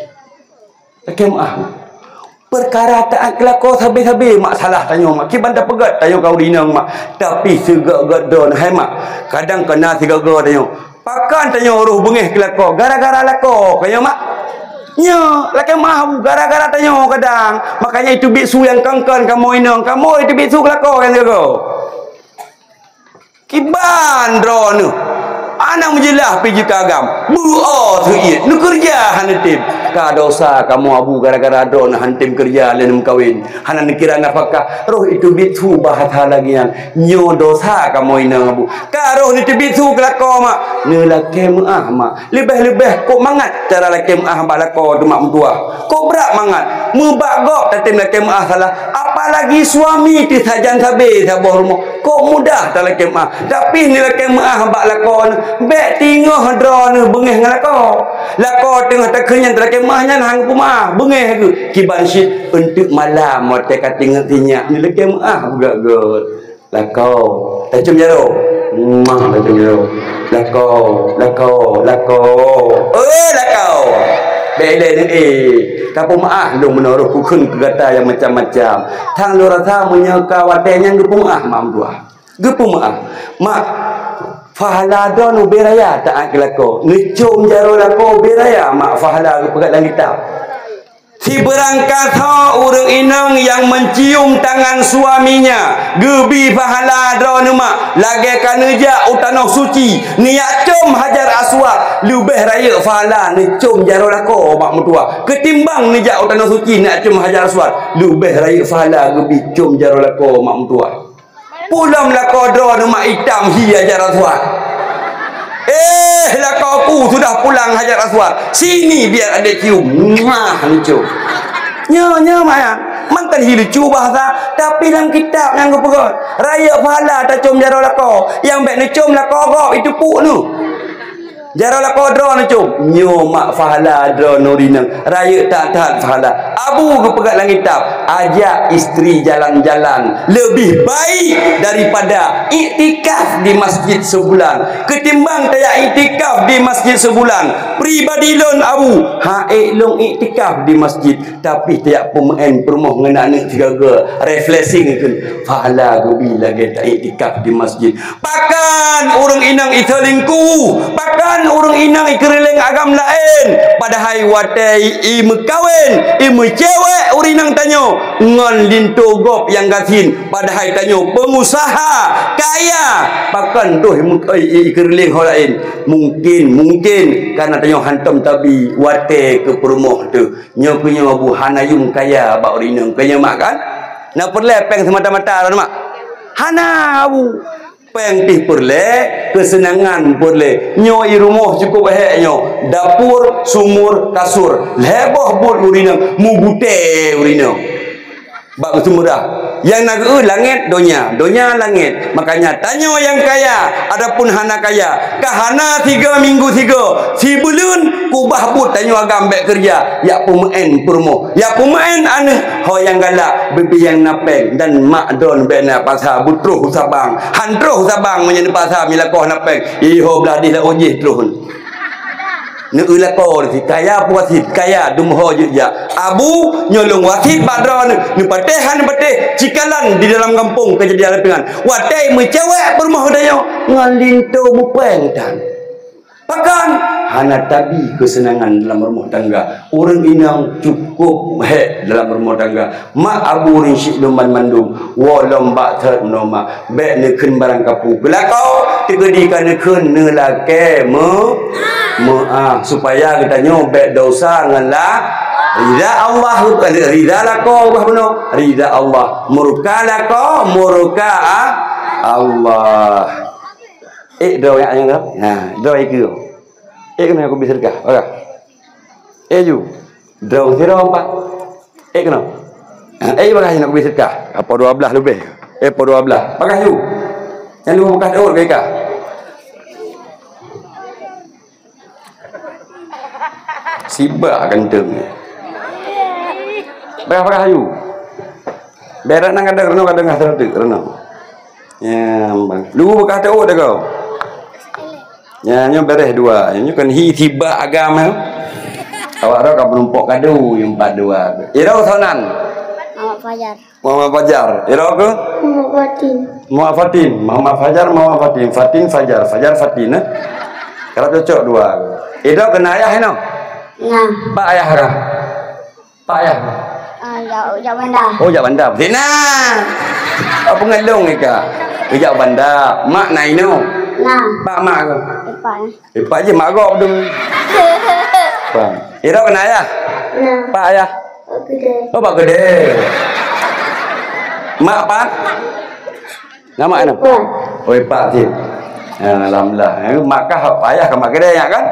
Lakée meuáh. Peukara taát keu lakoe sabe-sabe mak salah tanyoe mak. Kiban tapeugét tanyoe ka ureuëng inong mak. Tapi sigoe-goe droeneuh hai mak. Kadang ka na sigoe-goe tanyoe. Pakon tanyoe roh beungéh keu lakoe gara-gara lakoe keu nyoe mak. Nyoe lakée meuáh gara-gara tanyoe kadang. Makanya iteubiet su nyang kon-kon kamoe inong, kamoe iteubiet su keu lakoe nyang sigoe-goe. Kiban droeneuh. Anang meujeulaih pih jikagam. Beu-o seuiet. Neukeureuja hana tem. Ka dosa kamoe Abu gara-gara droeneuh han tem keureuja lé neumeukawen. Hana neukira nafakah. Roh iteubiet su bahasa lagée nyan. Nyoe dosa kamoe inong Abu. Ka roh neuteubiet su keu lakoe mak. Neulakée meuáh mak. Leubeh-leubeh kok mangat cara lakée meuáh bak lakoe teuh mak meutuah. Kok brat mangat. Meubak gob tatem lakée meuáh salah. Apalagi suami teuh sajan sabe saboh rumoh. Kok mudah talakée meuáh, tapi neulakée meuáh bak lakoe neuh, bék teungoh droeneuh beungéh ngon lakoe. Lakoe teungoh takheun nyan talakée meuáh nyan han geupeumaáh, beungéh geuh. Kiban cit eunteuk malam watée ka teungeut sinyak neulakée meuáh beugét-gét. Lakoe, tacom jaroe. Mah tacom jaroe. Lakoe, lakoe, lakoe. Eh, lakoe. Bék ilée neuh, eh. Ka peumeuáh lôn meunoe roh kukheun keu gata nyang macam-macam. Thang lôn rasa meunyoe ka watée nyan geupeumaáh mak meutuah. Geupeumaáh. Mak, pahala droeneuh ubé raya taát keu lakoe. Neucom jaroe lakoe ubé raya mak pahala geupeugah lam kitab. Sibeurangkat ho ureuëng inong nyang meucium tangan suaminya, geubi pahala droeneuh mak, lagée ka neujak u tanoh suci, neujak com Hajar Aswad, leubeh rayeuk pahala neucom jaroe lakoe mak meutuah. Keutimbang neujak u tanoh suci neujak com Hajar Aswad, leubeh rayeuk pahala geubi com jaroe lakoe mak meutuah. Pulom lakoe droeneuh mak itam hi Hajar Aswad. Eh, lakoe ku sudah pulang Hajar Aswad. Sini biar adek cium. Muah, lucu. Nyo, nyo, mak ya. Mantong hi lucu bahasa, tapi lam kitab nyang geupeugah, rayeuk pahala tacom jaroe lakoe. Nyang bék neucom lakoe gob, itu puk nu. Jaroe lakoe droeneuh com. Nyoe mak pahala droeneuh rineueng. Rayeuk that-that pahala. Abu geupeugah lam kitab, ajak istri jalan-jalan lebih baik daripada iktikaf di masjid sebulan. Ketimbang tajak iktikaf di masjid sebulan, pribadi lôn Abu, ha ék lôn iktikaf di masjid. Tapi tajak peumeu'en peurumoh ngon aneuk sigoe-goe, refreshing kheun. Pahala geubi lagée taiktikaf di masjid. Pakon ureuëng inong iselingkuh, pakon ureuëng inong ikeureuléng agam laén, padahai watée imeukawen, imeucewek ureuëng inong tanyoe ngon linto gob nyang gasien, padahai tanyoe peungusaha kaya, pakon troh imeu-, i-, i-, ikeureuléng ho laén. Mungkin, mungkin kareuna tanyoe hantom tabi watée keu peurumoh teuh. Nyoe keuh nyoe Abu hana yum kaya bak ureuëng inong keu nyoe mak kan? Na peureulée péng seumata-mata droeneuh mak? Hana Abu. Péng pih peureulée, keuseunangan peureulée. Nyoe i rumoh cukup hék nyoe. Dapur, sumur, kasur. Lhée boh buet ureuëng inong, mubutée ureuëng inong. Bak geuseumurah. Nyang na geu langét donya, donya langét. Makanya tanyoe nyang kaya, adapun hana kaya, ka hana tiga minggu tiga, sibuleuen kubah buet tanyoe agam bék keureuja, yak peumeuén peurumoh, yak peumeuén aneuëk, ho nyang galak, bibi nyang na péng, dan mak droen bék na pasa, beutroh u sabang. Han troh u sabang meunyoe neupasa milakoh na péng, iho blah dih laôt jih troh. Neueu lakoe di sit, kaya pih wasit, kaya dum ho jeuet jak. Abu, nyoe lôn wasit bak droeneuh, neupatéh han neupatéh, cikalan di dalam gampông keujadian lapangan. Watée meucewek peurumoh geutanyoe, ngon linto mupéng tan. Pakon? Hana tabi keuseunangan dalam rumoh tangga. Ureuëng inong cukup hék dalam rumoh tangga. Mak abu rinsyik lôn banmandum, woe lom bak thot meunoe mak, bék neukheun barang kapeue. Geulakoe, teukeudi ka neukheun neulakée meu-, meuáh, supaya geutanyoe bék desya ngon la-, rida Allah, rida lakoe bah bunoe, rida Allah, murka lakoe, murka a-, Allah. Ék droe nyang nyoe, ha, droe ikeu. Ék keunoe kubi seudeukah, bagah. Eh, ju. Droe sidroe empat. Eh, keunoe. Eh, bagah nyoe kubi seudeukah. Apa dua belas leubeh? Eh, apa dua belas? Bagah, ju. Nyang dua bekas daun ke ikan? Sibak ganteng. Bagah, bagah, ju. Berat nang kadang, renung kadang, ah, seratus, renung. Ya, bang. Lu bekas daun dah kau. Nya, nyoe beres dua. Nyoe kan hi tiba agama. Awak dah ka menumpuk kadu yang empat dua. Ira sonan. Muhammad Fajar. Muhammad Fajar. Ira ke? Muhammad Fatin. Muhammad Fatin. Muhammad Fajar, Muhammad Fatin. Fatin Fajar. Fajar Fatin, eh? Kalau cocok dua. Ira kena ayah, no? Nah. Pak ayah kah? Pak ayah. Ah, jak, jak bandar. Oh, jak bandar. Zina. Apa ngelong ika? Jak bandar. Mak na inoe. Nah. Pak mak ke? Epak, eh. Epak je mak gop tu. Pak. Ira kena ayah? Nah. Pak ayah? Pak gede. Oh, pak gede. Mak pak? Nama anak? Pak. Oi, pak cit. Ha, alhamdulillah. Eh, mak kah ayah ka mak kedai nyak kan?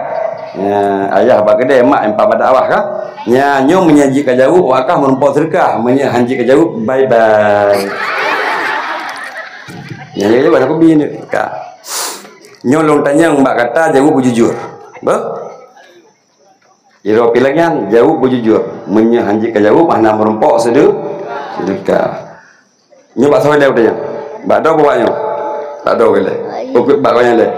Ya, ayah bak kedai, mak empat badak awah kan? Nya, nyoe meunyaji ka jaweueb, wakah meureumpok seudeukah. Meunyoe hanjeuet ka jaweueb, bye bye. Nya, jadi baru aku bini ka. Nyoe lôn tanyong bak kata jaweueb beujujur. Bah? Iro pilangan, jaweueb beujujur. Meunyoe hanjeuet ka jaweueb, hana meureumpok seudeu-, seudeukah. Nyoe bak soe lé udah nyoe? Bak droe bak nyoe? Bak droe lé. Ukut bak nyoe lé.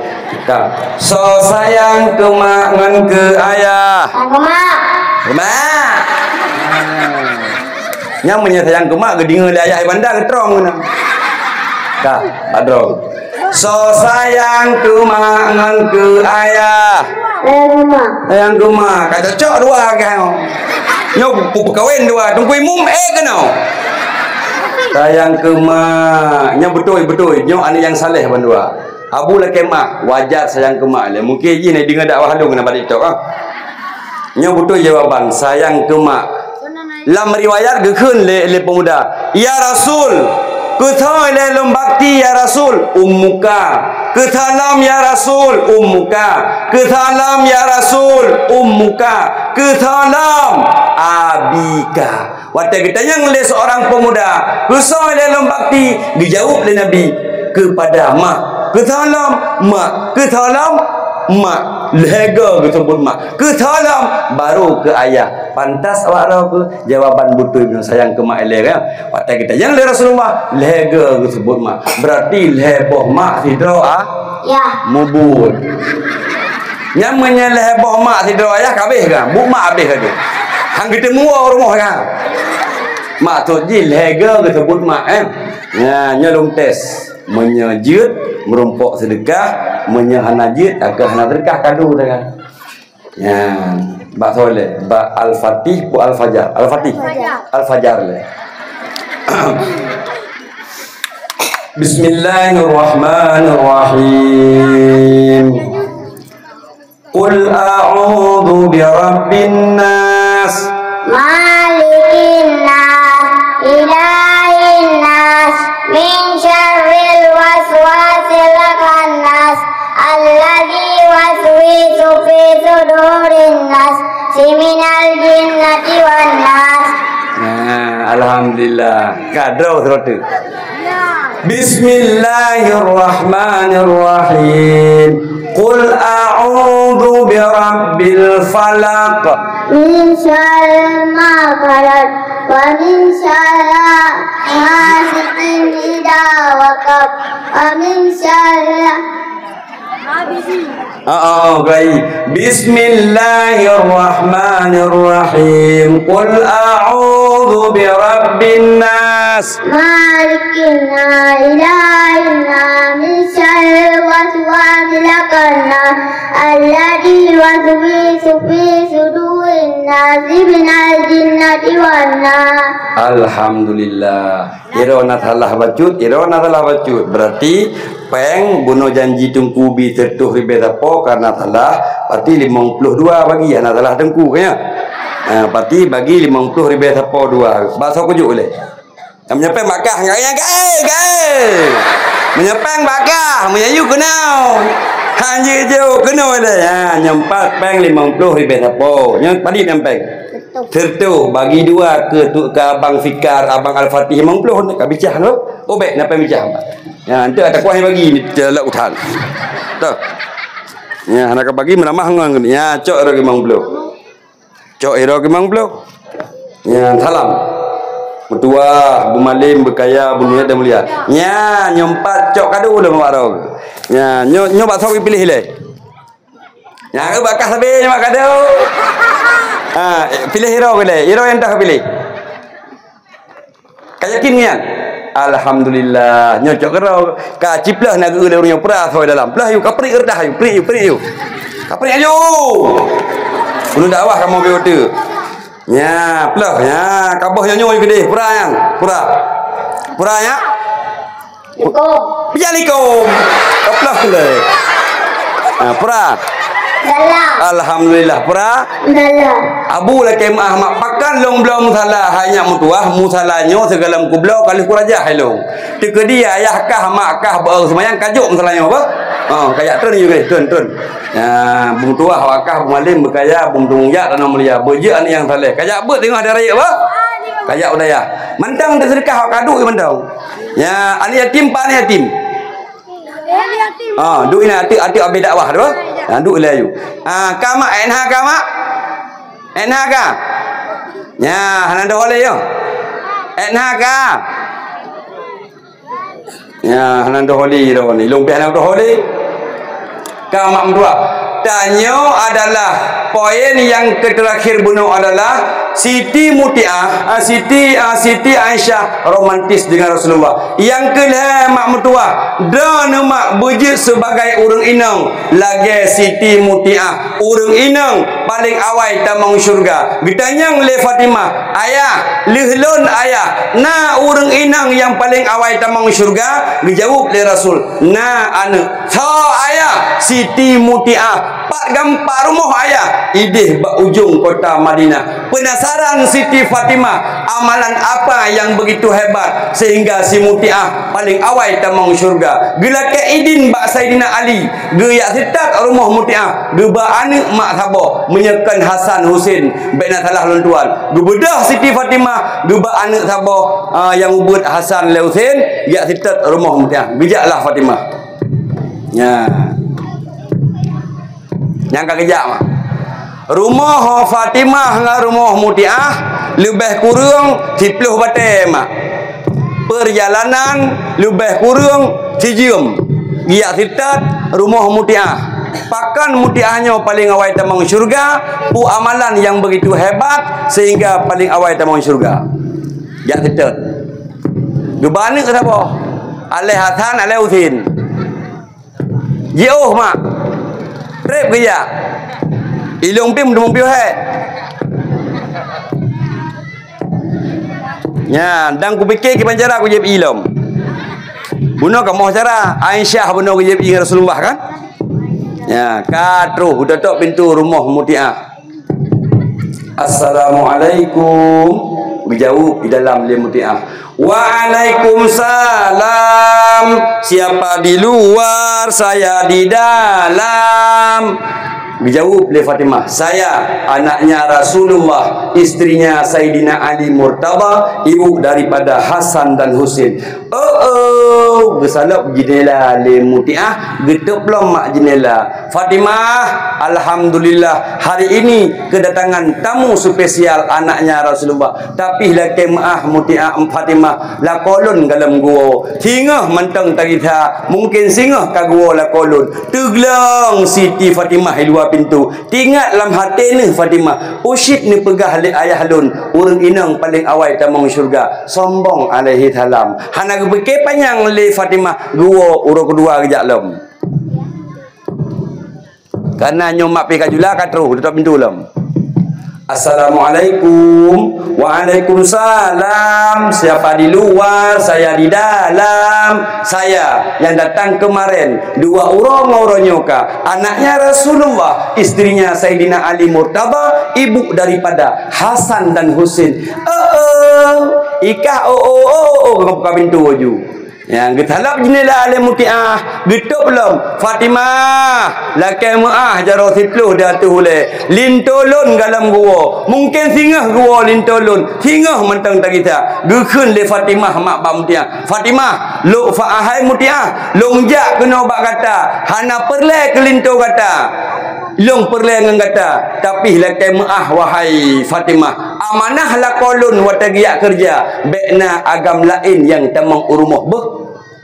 Ka. Soe sayang keu mak ngon keu ayah? Keu mak. Keu mak. Nyang meunyoe sayang keu mak, geudeungoe lé ayah Ibanda geutrong keunoe. Ka, bak droe. Soe sayang keu mak ngon keu ayah? Sayang keu mak. Sayang keu mak. Ka cocok dua kah nyoe. Nyoe pu-, peukawen dua. Teungku Imum, eh, keunoe. Sayang keu mak. Nyoe beutôi, beutôi. Nyoe aneuk nyang saleh bandua. Abu lakée mak, wajar sayang keu mak lé. Mungken jih na deungoe dakwah lôn keunan bak TikTok, ah. Nyoe beutôi jawaban, sayang keu mak. Lam riwayat geukheun lé, lé peumuda, "Ya Rasul, keu soe lé lôn bakti ya Rasul?" "Ummuka." "Keu soe lom ya Rasul?" "Ummuka." "Keu soe lom ya Rasul?" "Ummuka." "Keu soe lom?" "Abika." Watée geutanyong lé seurang peumuda, "Keu soe lé lôn bakti?" Geujaweueb lé Nabi, "Keupada mak." "Keu soe lom?" "Mak." "Keu soe lom?" "Mak." Lhée goe geuseubut mak. "Keu soe lom?" Baru keu ayah. Pantas awak droe keu jawaban beutôi meunyoe sayang keu mak ilée, kan? Watée geutanyong lé Rasulullah, lhée goe geuseubut mak. Berarti lhée boh mak sidroe, ah? Ya. Mubuet. Nyan meunyoe lhée boh mak sidroe ayah ka habéh kan? Buet mak habéh ka tu. Han geuteumu woe rumoh kan? Maksud jih lhée goe geuseubut mak, eh? Nya, nyoe lôn tes. Meunyoe jeuet, meurumpok seudeukah, meunyoe hana jeuet, ka hana seudeukah, kadu dah kan? Nyan, bak soe lé, bak Al-Fatih pu Al-Fajar? Al-Fatih? Fajar. Al-Fajar lé. Bismillahirrahmanirrahim. Qul a'udzu birabbin nas. Malikin nas, ilahin nas, min syarril waswasil Alhamdulillah. Ka droe seurah teuk. Bismillahirrahmanirrahim. Qul a'udzu birabbil falaq. Min syarri ma khalaq. Wa min syarri ghasiqin idza waqab. Wa min syarri Ah, ah, baik. Bismillahirrahmanirrahim. Qul a'udzu birabbin nas. Malikin nas, ilahin nas, min syarril waswasil khannas, alladzi yuwaswisu fi sudurin nas, minal jinnati wan nas. Alhamdulillah. Iro na salah bacut, iro na salah bacut. Berarti péng bunoe janji Teungku bi sireutoh ribèe sapo karena salah, berarti limong ploh dua bagi, hana salah Teungku, kan, ya? Ha, berarti bagi limong ploh ribèe sapo dua. Baksoe kujok ulèe. Meunyoe péng bak kah, enggak, enggak, eh, enggak, eh. Meunyoe péng bak kah, meunyoe yue keunoe. Hanjeuet jok keunoe lé. Ha, nyoe pat péng limong ploh ribèe sapo. Nyoe padit nyang péng. Sireutoh bagi dua keu tu, keu Abang Fikar, Abang Al-Fatih limong ploh ni, ka bicah tu. Oh, bèk, na péng bicah. Ya, enta ata kuah bagi ni, celak utan. Tu. Ya, hana ka bagi meuramah ngon ni. Ya, cok iro limong ploh. Cok iro limong ploh. Ya, salam. Meutuah, beumalém, beukaya, beumuliet dan mulia. Ya, nyoe pat cok kado lom bak iro. Ya, nyoe, nyoe baksoe piléh lé. Nyang bakah sabe nyoe kado. Ha, piléh iro keuh lé. Iro nyang toh piléh. Ka yakin nyan? Alhamdulillah. Nyoe cok keudroe. Ka ciploh na geu ureueng nyoe pura soe dalam. Ploh yu, kapriek reudah yu, priek yu, priek yu. Kapriek aju. Ulôn dakwah kamoe beu teuk. Nya, ploh. Nya, ka boh nyoe nyoe keudeh. Pura nyan. Pura. Pura nya. Likôm. Bijak likôm. Kaplah lé. Ha, pura. Dalam. Alhamdulillah, pura. Dalam. Abu lakèe meu'ah mak pakan lôn bloe musala, hai nyak meutuah, musala nyoe sigohlom kubloe ka lheueh kurajah hai lôn. Teukeudi ayah kah, mak kah beu seumayang ka jok musala nyoe bah. Ha, kajak trön yue, trön, trön. Ya, beutuah wakah, beumalém, beukaya, beumeutunggung jak, dan mulia. Beujeuet aneuk nyang saleh. Kajak beuet teungoh dara yek bah. Kajak udayah. Mantong teuseudeukah awak kadu mantong. Ya, aneuk yatim, pa aneuk yatim. Ah, duek inan ateueh, ateueh abéh dakwah tu. Ha, duek ilèe ayue. Ha, ka mak, etna ka mak? Etna ka? Nya, hana doh lé yo. Etna ka? Nya, hana doh lé ro ni. Lôn pih hana doh lé. Ka mak meutuah. Tanyoe adalah poin nyang keuterakhir bunoe adalah Siti Mutiah, ah, Siti, ah, Siti Aisyah romantis dengan Rasulullah. Nyang keulhèe mak meutuah, droeneuh mak beujeuet sibagai ureueng inong lagèe Siti Mutiah, ureueng inong paleng awai tamong syeuruga. Geutanyong lé Fatimah, "Ayah, lheueh lôn ayah, na ureueng inong nyang paleng awai tamong syeuruga?" Geujaweueb lé Rasul, "Na aneuk." "Soe ayah?" "Siti Mutiah." "Pat gam-, pat rumoh ayah?" "Ideh bak ujong kota Madinah." Penasaran Siti Fatimah, amalan apa nyang begitu hebat sehingga si Mutiah paleng awai tamong syeuruga? Geulakèe idin bak Saidina Ali, geujak seutôt rumoh Mutiah, geuba aneuk mak saboh, meunyoe kon Hasan Husein, bèk na salah lôn tuan. Geubeudôh Siti Fatimah, geuba aneuk saboh, ah, nyang ubeuet Hasan lé Husein, geujak seutôt rumoh Mutiah. Geujaklah Fatimah. Nya. Nyang ka geujak mah. Rumoh Fatimah ngon rumoh Mutiah leubeh kureueng siploh batèe mak. Peurjalanan leubeh kureueng sijeuem. Geujak seutôt rumoh Mutiah. Pakon Mutiah nyoe paleng awai tamong syeuruga? Peue amalan nyang begitu hebat sehingga paleng awai tamong syeuruga? Jak seutôt. Geuba aneuk saboh. Alèh Hasan, alèh Husein. Jiôh mak. Trép geujak. Ilôn pih meuteumé piôh hèk. Nya, dan kupike kiban cara kujép ilôn. Bunoe kamoe cara, Aisyah bunoe kujép ngon Rasulullah kan? Nya, ka troh, geutok-tok pintoe rumoh Mutiah. "Assalamualaikum," geujaweueb di dalam lé Mutiah. "Waalaikumsalam. Siapa di luar, saya di dalam." Geujaweueb lé Fatimah, "Saya anaknya Rasulullah, istrinya Saidina Ali Murtadha, ibu daripada Hasan dan Husin." "Oh, oh," geusalab jeundela lé Mutiah, geutôb lom mak jeundela. "Fatimah, alhamdulillah, hari ini kedatangan tamu spesial anaknya Rasulullah. Tapi lakée meuáh Mutiah, Fatimah, lakoe lôn galom guwoe. Singoh mantong tagisa, mungken singoh ka guwoe lakoe lôn." Teuglong Siti Fatimah di luwa pintoe. Teuingat lam até neuh Fatimah, "Ucit neupeugah lé ayah lôn, ureuëng inong paleng awai tamong syeuruga." Sombong alaihi salam. Hana geupike panyang lé Fatimah, guwoe uroe keudua geujak lom. Karena nyoe mak pih ka jula ka troh, tutôp pintoe lom. "Assalamualaikum." "Waalaikumsalam. Siapa di luar, saya di dalam. Saya yang datang kemarin, dua uroe ngon uroe nyoe ka. Anaknya Rasulullah, istrinya Saidina Ali Murtadha, ibu daripada Hasan dan Husin." "Oh, oh." Ikah, "Oh, oh, oh, oh, oh," buka pintoe laju. Nyang geusalab jeundela lé Mutiah, geutôb lom. "Fatimah, lakée meuáh jaroe siploh di ateueh ulée. Linto lôn galom guwoe. Mungken singoh guwoe linto lôn. Singoh mantong tagisa." Geukheun lé Fatimah mak bak Mutiah, "Fatimah, lok fa ahai Mutiah, lôn jak keunoe bak gata. Hana peureulée keu linto gata. Lôn peureulée ngon gata. Tapi lakée meuáh, wahai Fatimah, amanah lakoe lôn watée geujak keureuja, bék na agam laén nyang tamong u rumoh." Beuh,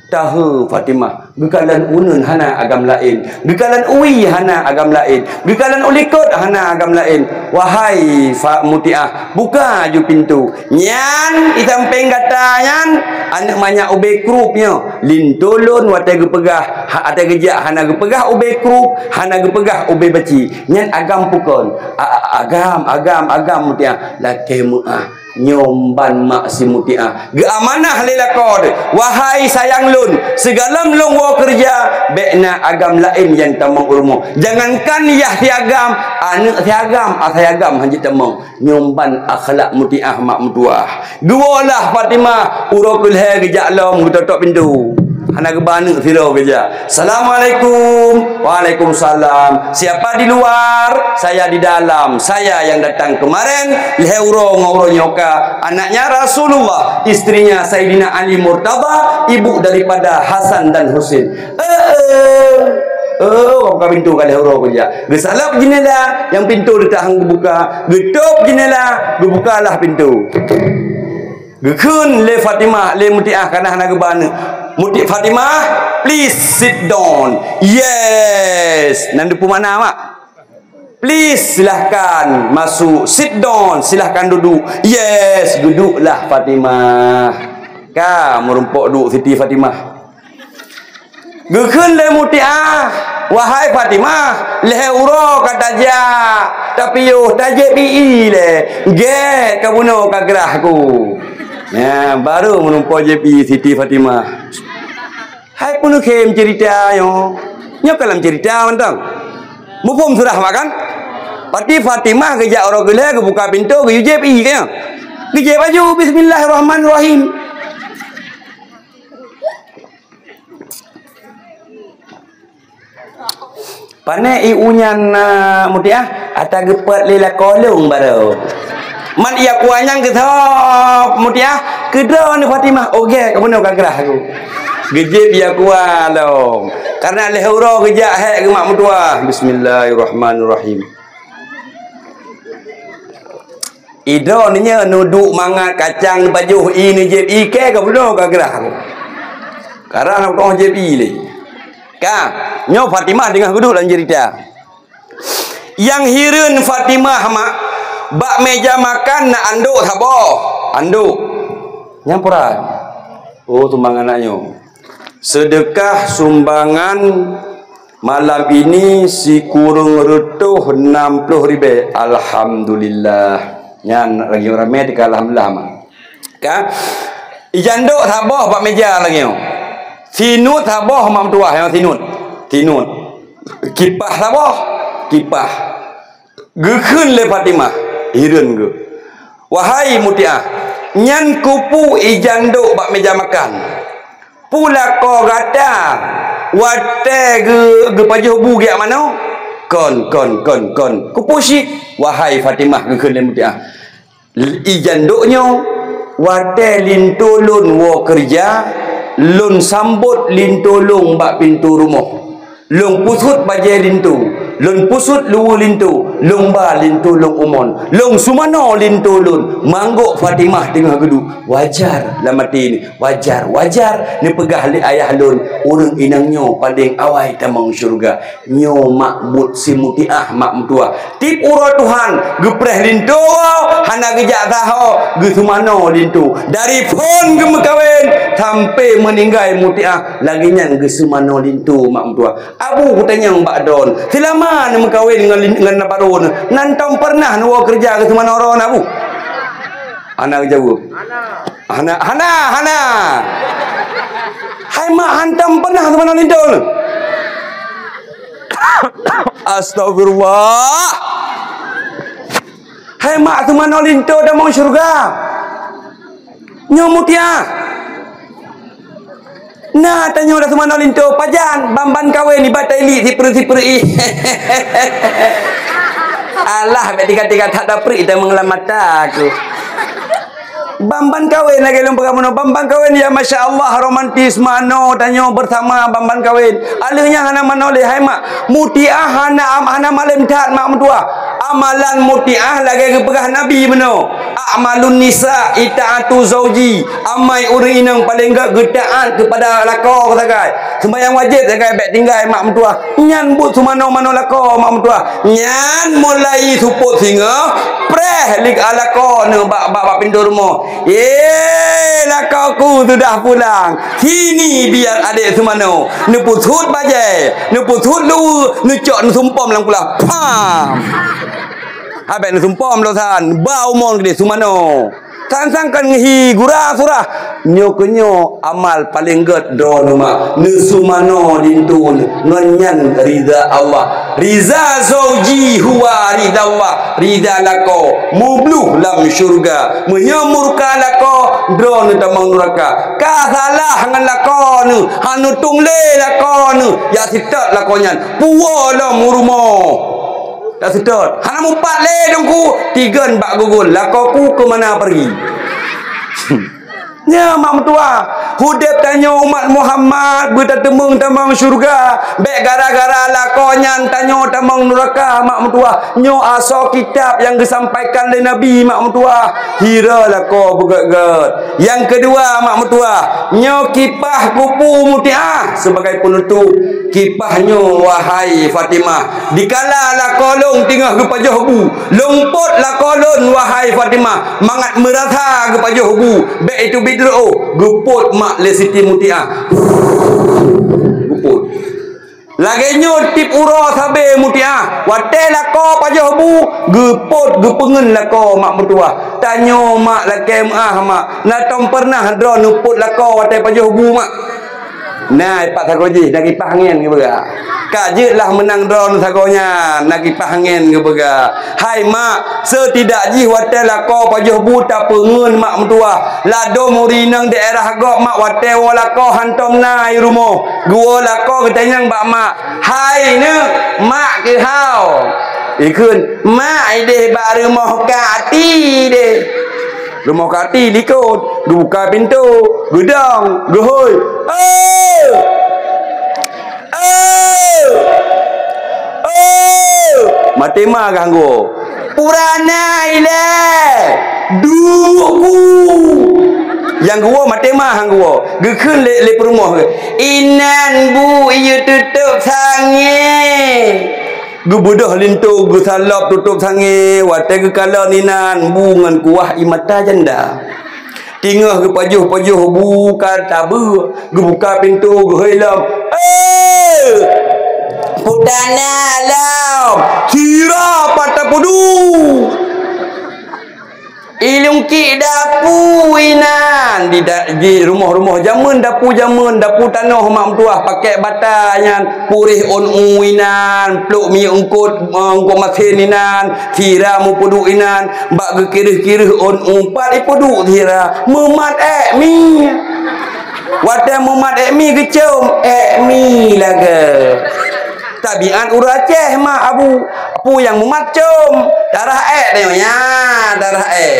tahe Fatimah, geukalon uneun hana agam laén, geukalon wie hana agam laén, geukalon u likot hana agam laén. "Wahai Fa-, Mutiah, buka aju pintoe. Nyan, di sampéng gata nyan, aneuëk manyak ubé krup nyoe. Linto lôn watée geupeugah, ha-, watée geujak hana geupeugah ubé krup, hana geupeugah ubé baci. Nyan agam peue kon?" "A-, a-, agam, agam, agam, Mutiah." Lakée meuáh, nyoe ban mak si Mutiah. Geuamanah lé lakoe, "Wahai sayang lôn, sigohlom lôn woe keureuja, bék na agam laén nyang tamong u rumoh. Jangankan yah siagam, aneuëk siagam, asai agam hana jitamong." Nyoe ban akhlak Mutiah mak meutuwah. Geuwoe lah Fatimah, uroe keulhée geujak lom geutôp-tôp pintoe. Hana geuba aneuëk sidroe geujak. "Assalamualaikum." "Waalaikumsalam." "Siapa di luar?" "Saya di dalam. Saya yang datang kemarin, lhée uroe ngon uroe nyoe ka. Anaknya Rasulullah, istrinya Saidina Ali Murtadha, ibu daripada Hasan dan Husin." "Eh, eh, eh, buka pintoe ka lhée uroe geujak." Geusalab jeundela, nyang pintoe teutak han geubuka. Geutôb jeundela, geubukalah pintoe. Geukheun lé Fatimah, lé Mutiah, karena hana geuba aneuëk. Muti-, "Fatimah, please sit down." "Yes." Nan deupu makna mak. "Please, silahkan masuk. Sit down, silahkan duduk." "Yes." Geuduklah Fatimah. Ka meurumpok duek Siti Fatimah. Geukheun lé Mutiah, "Wahai Fatimah, lhée uroe ka tajak, tapi yoh tajép ie lé. Gét ka bunoe ka grah ku." Nyan, baru meurumpok jép ie Siti Fatimah. Hai peunukhém ceurita nyoe. Nyoe ka lam ceurita mantong. Muphom surah mak kan? Pati Fatimah geujak uroe keulhée geubuka pintoe geuyue jép ie ka nyoe. Geujép aju, "Bismillahirrahmanirrahim." Pané ie nyan, na, Mutiah, ata geupeuet lé lakoe lôn baroe. Man ie kuah nyan geusop, Mutiah, keudroe ni Fatimah, ogét ka bunoe ka grah ku. Geujép ie kuah lom. Karena lhée uroe geujak hék geumat meutuwah. Bismillahirrahmanirrahim. Idroe nyoe neuduek mangat kacang neupajoh ie neujép ie kée ka bunoe ka grah. Karang na putôh jép ie lé. Ka, nyoe Fatimah teungoh geuduek lam jeurita. Nyang hireuen Fatimah mak, bak méja makan na andok saboh. Andok. Nyang peue ran. Oh, sumbangan aneuk nyoe. Seudeukah sumbangan malam ini sikureueng reutôh nam ploh ribée. Alhamdulillah. Nyan lagée ramé teuka alhamdulillah mak. Ka? Ijandok saboh bak méja lagée nyoe. Sinut saboh mak meutuwah nyang sinut. Sinut. Kipah saboh. Kipah. Geukheun lé Fatimah, hireuen geuh. Wahai Mutiah, nyan keupeue ijandok bak méja makan? Peue lakoe gata watée geu-, geupajoh bu geujak manoe? Kon, kon, kon, kon. Kupusit, wahai Fatimah, geukheun lé Mutiah. I jandok nyoe, watée linto lôn woe keureuja, lôn sambot linto lôn bak pintoe rumoh. Lôn pusut bajée linto, lôn pusut luweue linto, lôn ba linto lôn umon. Lôn seumanoe linto lôn, manggok Fatimah teungoh geuduek. Wajar lam até ni, wajar, wajar neupeugah lé ayah lôn, ureuëng inong nyoe paleng awai tamong syeuruga. Nyoe mak buet si Mutiah mak meutuah. Tiep uroe Tuhan geupreh linto, hana geujak saho, geuseumanoe linto. Dari phon geumeukawen sampai meuninggai Mutiah, lagée nyan geuseumanoe linto mak meutuah. Abu kutanyong bak droen, seulama neumeukawen ngon lin-, ngon Nabarun, nan tom pernah neuwoe keureuja geuseumanoe droen, Abu? Hana geujaweueb. Hana, hana, hana. Hai mak, hantom pernah seumanoe linto? Astagfirullah. Hai mak, seumanoe linto tamong syeuruga. Nyoe Mutiah. Na tanyoe dah seumanoe linto, pajan ban-ban kawen ibat tailik sipeureuet-sipeureuet ih. Alah, bèk tiga-tiga that daprik tamong lam mata aku. Ban-ban kawen lagèe lôn peugah bunoe, ban-ban kawen, ya masya Allah, romantis, manoe tanyoe bersama ban-ban kawen. Aleuh nyan hana manoe lé, hai mak. Mutiah hana am-, hana malem that mak meutuah. Amalan Mutiah lagèe geupeugah Nabi bunoe, "A'malun nisa ita'atu zauji." Amai ureueng inong paleng gèt geutaat keupada lakoe sagai. Seumbahyang wajéb sagai bèk tinggai mak meutuah. Nyan buet seumanoe-manoe lakoe mak meutuah. Nyan mulai seupôt singoh, preh lik lakoe neuh bak, bak, bak pintoe rumoh. "Ye, lakoeku sudah pulang. Sini biar adek seumanoe." Neupeusut bajèe, neupeusut luweue, neucok neusumpom lam kulah. Pam! Habéh neusumpom lom san, ba umon keudéh seumanoe. Sang-sang kan ngeuhi gura surah. Nyoe keuh nyoe amal paleng gèt droeneuh mak. Neuseumanoe linto ngon nyan ridha Allah. Ridha zauji huwa ridha Allah. Ridha lakoe mubloh lam syeuruga. Meunyoe murka lakoe, droeneuh tamong nuraka. Ka salah ngon lakoe neuh, hana tueng lé lakoe neuh, jak seutôt lakoe nyan. Puwoe lom u rumoh. Tak seutôt. Hana mupat lé Teungku, tigon bak gugul, lakoeku keu mana pergi? Nyan mak meutuah, udép tanyoe umat Muhammad beutateumeung tamong syeuruga, bèk gara-gara lakoe nyan tanyoe tamong nuraka mak meutuah. Nyoe asoe kitab nyang geusampaikan lé Nabi mak meutuah. Hira lakoe beugèt-gèt. Nyang keudua mak meutuah, nyoe kipah kupu Mutiah sebagai penutup. Kipah nyoe, wahai Fatimah, dikala lakoe lôn teungoh geupajoh bu, lôn pôt lakoe lôn, wahai Fatimah, mangat meurasa geupajoh bu, bèk itu bidroh, geupôt mak lé Siti Mutiah. Geupôt. Lagèe nyoe tiep uroe sabé Mutiah, watèe lakoe pajoh bu, geupôt geupeungeun lakoe mak meutuah. Tanyoe mak lakèe meu'ah mak, na tom pernah droeneuh pôt lakoe watèe pajoh bu mak? Na, ipat sagoe jih, na kipah angén geupeugah. Ka jeuet lah meunang droeneuh sagoe nyan, na kipah angén geupeugah. Hai mak, seutidak jih watèe lakoe pajoh bu tapeungeun mak meutuah. Ladôm ureueng inong daerah gob mak watèe woe lakoe hantom na i rumoh. Geuwoe lakoe geutanyong bak mak, "Hai neuk, mak keuhai?" Ikheun, "Mak idéh bak rumoh Kak Ati deh." Rumoh Kak Ati likot, geubuka pintoe, geudong, geuhôi. "Eh! Eh! Eh!" Maté ma geuhang geuwoe. "Purana ilèe! Duek ku!" Nyang geuwoe maté ma hang geuwoe. Geukheun lé, lé peurumoh geuh, "Inan bu, iyue tutôp sangé." Geubeudôh linto geusalôb tutôp sangé, watèe geukalon inan bu ngon kuah ie mata janda. Teungoh geupajoh-pajoh bu ka tabeue, geubuka pintoe geuhôi lom. "Eh! Putana lom! Sira pat tapeuduek!" Ilungkik dapu inan. Di da-, di rumoh-rumoh jameun, dapu jameun, dapu tanoh mak meutuah, pakèk bata nyan, puréh ôn u inan, plôk minyeuk eungkôt, eh, eungkôt masén inan, sira meupeuduek inan, bak geukireuh-kireuh ôn u, pat ipeuduek sira, meumat èk mi. Watèe meumat èk mi geucôm, èk mi lagèe. Tabiat ureuëng Aceh mak abu, peue nyang mumat com, tarah ék tanyoe, nya, tarah ék.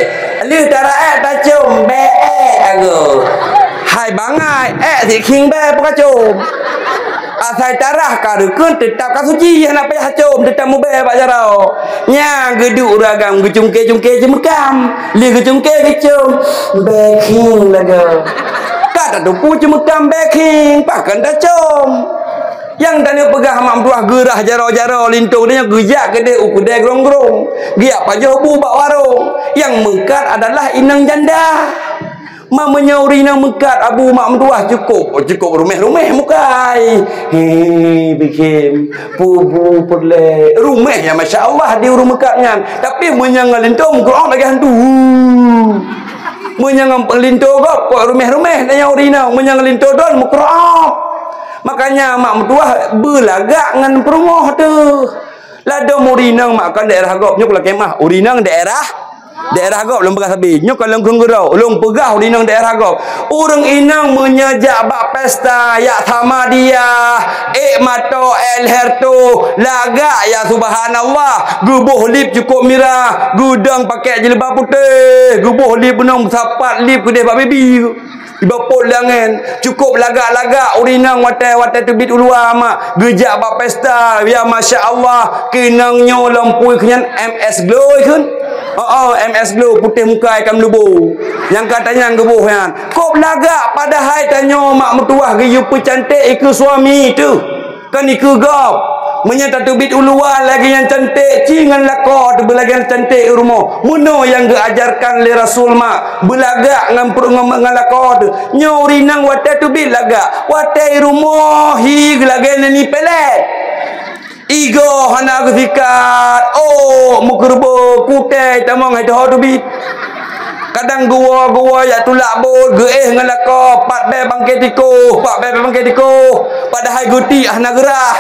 Lheueh tarah ék tacom, bèk ék agoe. Hai bangai, ék sikhieng bèe peukacom. Asai tarah ka reukeuen, teutab ka suci, hana payah com, teutab mubèe bak jaroe. Nya geuduek ureuëng agam geucungke-cungke ceumeukam, lheueh geucungke geucom, bèk khieng lagoe. Ka tateupeue ceumeukam bèk khieng, pakon tacom. Nyang tanyoe peugah mak meutuah geurah jaroe-jaroe linto nyoe geujak keudeh u keudè grong-grong, geujak pajoh bu bak warong. Nyang meukat adalah inong janda. Ma meunyoe ureuëng inong meukat abu mak meutuah cukôp, cukôp ruméh-ruméh mukai. He, bikin pubu peureulèe. Ruméh ya masya Allah di ureuëng meukat nyan. Tapi meunyoe ngon linto meukeurok lagèe hantu. Meunyoe ngon linto gob kok ruméh-ruméh tanyoe ureuëng inong. Meunyoe ngon linto don meukeurok. Makanya mak meutuah beulagak ngon peurumoh teuh. Ladôm ureuëng inong mak kon daerah gob nyoe keu lakèe meuah. Ureuëng inong daerah, daerah gob lôn peugah sabe. Nyoe kon lôn kheun keudroe, lôn peugah ureuëng inong daerah gob. Ureuëng inong meunyoe jak bak pesta, jak sama dia, ék mato, ék lhèe reutôh, lagak ya subhanallah, geuboh lip cukôp mirah, geudong pakèk jilbab putéh, geuboh lip beunong sapat lip keudeh bak bibi. Ibapot lé angén, cukôp lagak-lagak ureuëng inong watèe, watèe teubiet u luwa mak, geujak bak pesta, ya masya Allah, keu inong nyoe lom pui keu nyan M S Glow kheun. Oh, oh, M S Glow, putéh muka ikan meulubo. Nyang ka tanyang geuboh nyan. Kôp lagak padahai tanyoe mak meutuah geuyue peucanték ikeue suami teuh. Kan ikeue gob. Meunyoe tateubiet u luwa lagèe nyang canték, ci ngon lakoe teuh beulagèe nyang canték u rumoh. Meunoe nyang geuajarkan lé Rasul mak, beulagak ngon peurumoh ngon lakoe teuh. Nyoe ureuëng inong watèe teubiet lagak, watèe i rumoh hi geulagèe nani pelet. Igoe hana geusikat, oh meukeureubeue kutai tamong hai teuho teubiet. Kadang geuwoe-geuwoe jak tulak bot, geuéh ngon lakoe, pat bèe bangke tikoh, pat bèe bangke tikoh. Padahai geutik hana geurah.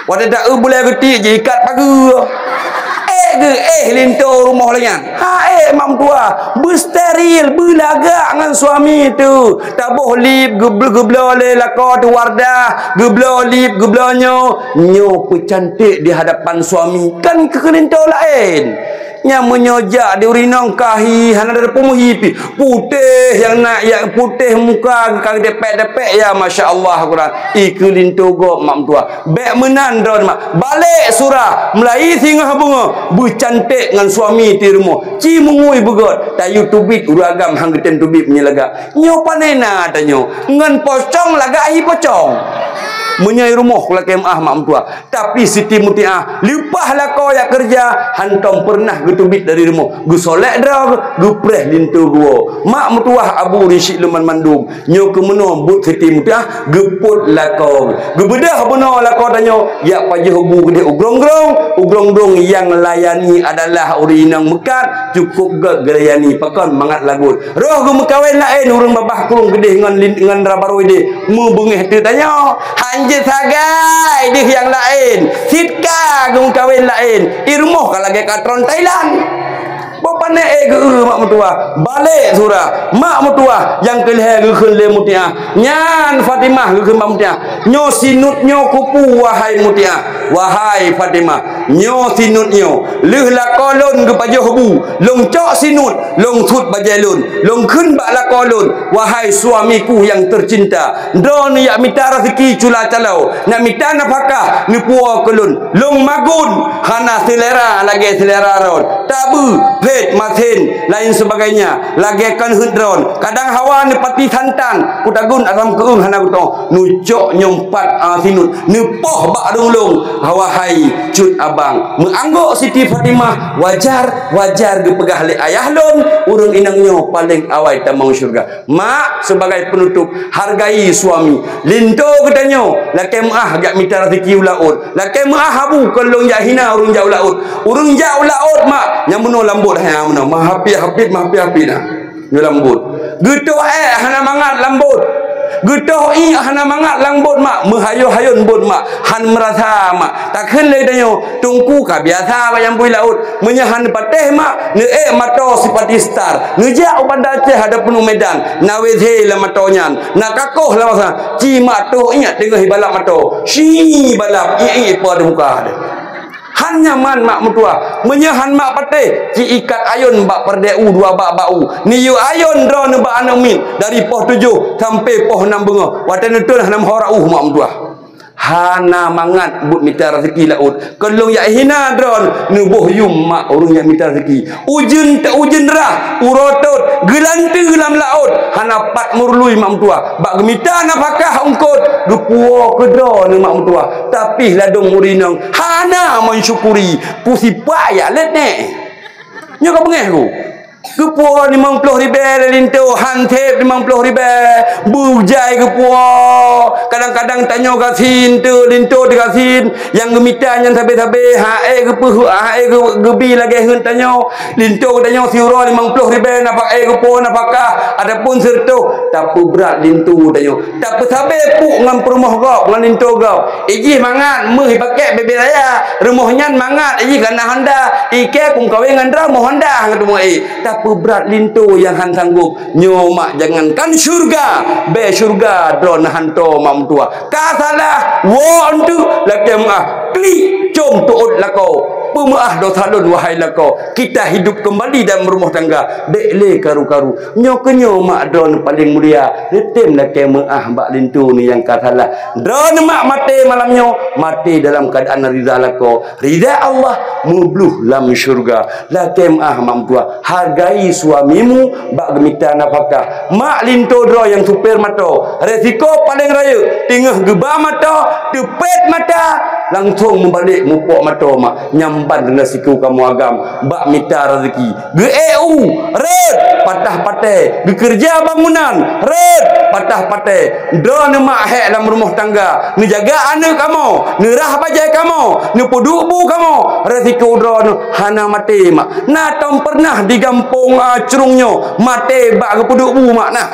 Watèe ta-eu bulèe geutik jiikat pageue. Ék geuéh linto rumoh lagèe nyan. Ha ék mak meutuah, beusteril, beulagak ngon suami teuh. Taboh lip, geubl-, geubloe lé lakoe teuh Wardah, geubloe lip, geubloe nyoe. Nyoe peucanték di hadapan suami, kan keu linto laén. Nyang meunyoe jak di ureuëng inong ka hi, hana ada peumuhi pih. Putéh nyang na, nyang putéh muka ka depek-depek, ya masya Allah Quran. Ikeue linto gob mak meutuah. Bèk meunan droe mak. Balek surah, meulahi singoh beungoh, beucanték ngon suami teuh i rumoh. Ci meungui beugöt, tayue teubiet ureuëng agam han geutem teubiet meunyoe lagak. Nyoe pané na tanyoe, ngon pocong lagak hi pocong. Meunyoe i rumoh keu lakèe meuah mak meutuah. Tapi Siti Mutiah leupah lakoe jak keureuja, hantom peureunah geuteubiet dari rumoh. Geusolek droe, geupreh linto geuwoe. Mak meutuah abu risyik lôn banmandum. Nyoe keu meunoe buet Siti Mutiah geupot lakoe. Geubeudôh bunoe lakoe tanyoe, jak pajoh bu keudeh u grong-grong. U grong-grong nyang layani adalah ureuëng inong meukat, cukôp göt geulayani, pakon mangat lagot. Roh geumeukawen laén ureuëng babah krueng keudeh ngon lin-, ngon rabarôi deh, meubeungéh teuk tanyoe. Han jeuet sagai deuh nyang laén, cit ka geumeukawen laén, i rumoh ka lagèe katron Thailand. Boh pané ék geu-eu mak meutuah, balek surah, mak meutuah nyang keu lhèe geukheun lé Mutiah. Nyan Fatimah geukheun bak Mutiah, "Nyoe sinut nyoe keupeue wahai Mutiah?" "Wahai Fatimah, nyoe sinut nyoe, lheueh lakoe lôn geupajoh bu, lôn cok sinut, lôn sut bajèe lôn, lôn kheun bak lakoe lôn, 'Wahai suamiku yang tercinta, droeneuh jak mita raseuki cula caloe, nak mita nafakah neupuwoe keu lôn. Lôn magun, hana seulera lagèe seulera droen, tabeue, phét, masen, laén seubagainya, lagèe kon heuet droen. Kadang hawa neupati santan, kutagun asam keu'eueng hana kutoh. Neucok nyoe pat, a, sinut, neupoh bak rhueng lôn, wahai cut abang." Meuanggôk Siti Fatimah, wajar, wajar geupeugah lé ayah lôn, ureuëng inong nyoe paleng awai tamong syeuruga. Mak, sebagai penutup, hargai suami. Linto geutanyoe, lakèe meuah jak mita raseuki u laôt. Lakèe meuah abu, kon lôn jak hina ureuëng jak u laôt. Ureuëng jak u laôt, mak, nyang meunoe lambôt, ha, meunoe. Meuhapit-hapit, meuhapit-hapit, nah. Nyoe lambôt. Geutoh ék hana mangat lambôt. Geutoh iék hana mangat lam bot mak, meuhayôn-hayôn bot mak, han meurasa mak. Takheun lé tanyoe, teungku ka biasa bak nyang bui laôt. Meunyoe han patéh mak, neuék mato sipati star. Neujak u Banda Aceh ataupun u Medan, na W C lam mato nyan, na kakoh lam masa. Ci mak toh iék teungoh ibalap mato. Ci balap, iék-iék ipa di muka deh. Han nyaman mak meutuah. Meunyoe han mak patéh, ci ikat ayôn bak peureudèe u dua bak bak u. Neuyue ayôn droeneuh bak aneuk miet dari poh tujoh sampoe poh nam beungoh. Watèe neuteun hana meuho rauh mak meutuah. Hana mangat buet mita raseuki laôt. Keu lôn jak hina droeneuh, neuboh yum mak ureueng nyang mita raseuki. Ujeuen ta-, ujeuen rah, uroe tot, geulanteue lam laôt, hana pat meurului mak meutuah. Bak geumita nafakah eungkôt, geupuwoe keu droeneuh mak meutuah. Tapi ladôm ureueng inong hana mensyukuri, ku sipa ya lét nèh. Nyoe ka beungèh ku. Geupuwoe limong ploh ribèe lé linto, han sép limong ploh ribèe, beujai geupuwoe. Kadang-kadang tanyoe gasien teuh, linto teuh gasien, nyang geumita nyan sabé-sabé, ha ék geupeuheueh, ha ék geu-, geubi lagèe heuet tanyoe. Linto geutanyoe siuroe limong ploh ribèe nafak-, eh, geupo nafakah ataupun sireutoh, tapeubrat linto geutanyoe. Tapeusabé puk ngon peurumoh gob, ngon linto gob. Ijih mangat meuh ipakèk bèbèe raya. Rumoh nyan mangat ijih kana Honda. Ikèe kumkawén ngon droe meuh Honda ngon tumoe. Tapeubrat linto nyang han sanggôp. Nyoe mak jangankan syurga, bèe syurga droeneuh hantom mak meutuah. Ka salah, woe eunteuk lakèe meu'ah. Klik, com teuôt lakoe. Peumeu'ah dosa lôn, wahai lakoe. Kita hidup kembali dalam rumah tangga. Bèk lé karu-karu. Nyoe keuh nyoe mak droeneuh paleng mulia. Neutem lakèe meu'ah bak linto neuh nyang ka salah. Droeneuh mak maté malam nyoe, maté dalam keuadaan rida lakoe. Rida Allah, meubloh lam syurga. Lakèe meu'ah mak meutuah, hargai suamimu bak geumita nafakah. Mak linto droe nyang supir mato, resiko paleng rayeuk, teungoh geuba mato, teupet mata, langsong meubalek mupok mato mak. Nyan ban resiko kamoe agam bak mita raseuki. Geuék u, rhot, patah patéh. Geukeureuja bangunan, rhot, patah patéh. Droeneuh mak hék lam rumoh tangga, neujaga aneuk kamoe, neurah bajèe kamoe, neupeuduek bu kamoe, resiko droeneuh hana maté mak. Na tom peureunah di gampông, a, Crueng nyoe maté bak geupeuduek bu mak na.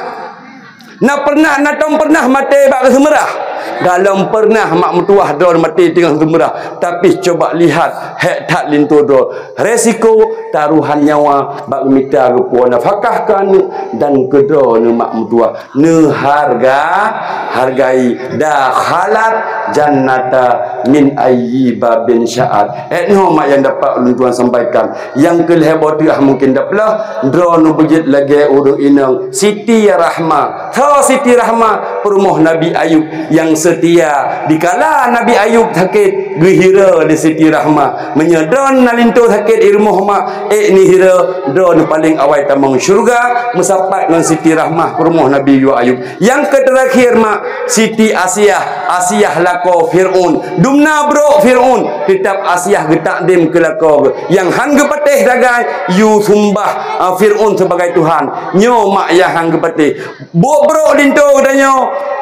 Na peureunah, na tom peureunah maté bak geuseumeurah. Galom peureunah mak meutuah droeneuh maté teungoh geumeurah. Tapi coba lihat, hék that linto droe. Resiko taruhan nyawa bak geumita geupo nafakah keu aneuk dan keu droeneuh mak meutuah. Neuharga, hargai, dakhalat jannata min ayyi babin sya'at. Eh, nyoe mak nyang dapat ulôn tuan sampaikan. Nyang keu lhèe boh teuh mungkin dapeuleuh, droeneuh beujeuet lagèe ureueng inong Siti Rahma. Tho Siti Rahma, peurumoh Nabi Ayub nyang seutia. Dikala Nabi Ayub sakét, geuhira lé Siti Rahma. Meunyoe droeneuh na linto sakét i rumoh mak, ék neuhira, droeneuh paleng awai tamong syeuruga, meusapat ngon Siti Rahma, peurumoh Nabi Ayub. Nyang keu teurakhir mak, Siti Asiah, Asiah lakoe Fir'aun. Dumna brok Fir'aun, teutap Asiah geutakdim keu lakoe geuh. Nyang han geupatéh sagai, yue sumbah, a, Fir'aun sibagai tuhan. Nyoe mak nyang han geupatéh. Bok brok linto geutanyoe.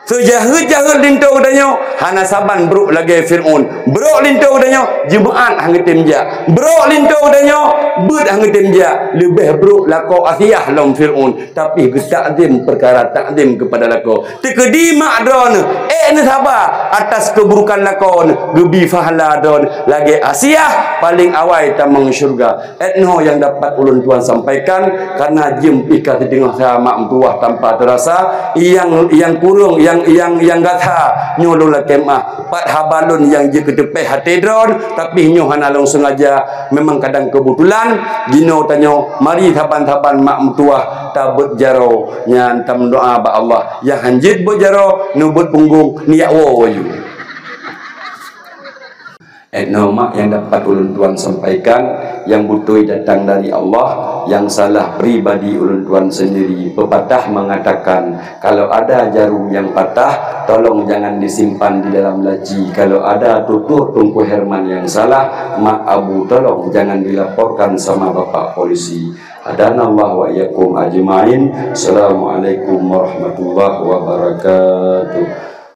Seujaheuet-jaheuet linto geutanyoe, hana saban brok lagèe Fir'aun. Brok linto geutanyoe, jeumaat han geutem jak. Brok linto geutanyoe, beuet han geutem jak. Leubeh brok lakoe Asiah lom Fir'aun. Tapi geutakzim peukara takzim keupada lakoe. Teukeudi mak droeneuh, ék neusaba atas keuburukan lakoe neuh, geubi pahala droeneuh lagèe Asiah paleng awai tamong syeuruga. Etnoe nyang dapat ulôn tuan sampaikan, karena jeuem pih ka siteungoh sa mak meutuwah tanpa teurasa, nyang, nyang kureueng, nyang, nyang, nyang gata nyoe lôn lakèe meu'ah. Pat haba lôn nyang jeuet keu teupèh até droeneuh, tapi nyoe hana lôn seungaja, memang kadang keubetulan. Jinoe tanyoe, mari saban-saban mak meutuwah tabeuet jaroe nyan, tameudoa bak Allah. Nyang hanjeuet beuet jaroe, neubeuet punggong, neujak woe laju. Etnoe mak nyang dapat ulôn tuan sampaikan, nyang beutôi datang dari Allah, nyang salah pribadi ulôn tuan sendiri. Pepatah mengatakan, kalau ada jarum yang patah, tolong jangan disimpan di dalam laci. Kalau ada tutur Teungku Herman yang salah, Mak Abu, tolong jangan dilaporkan sama bapak polisi. Hadanallah wa iyyakum ajmain. Assalamualaikum warahmatullahi wabarakatuh.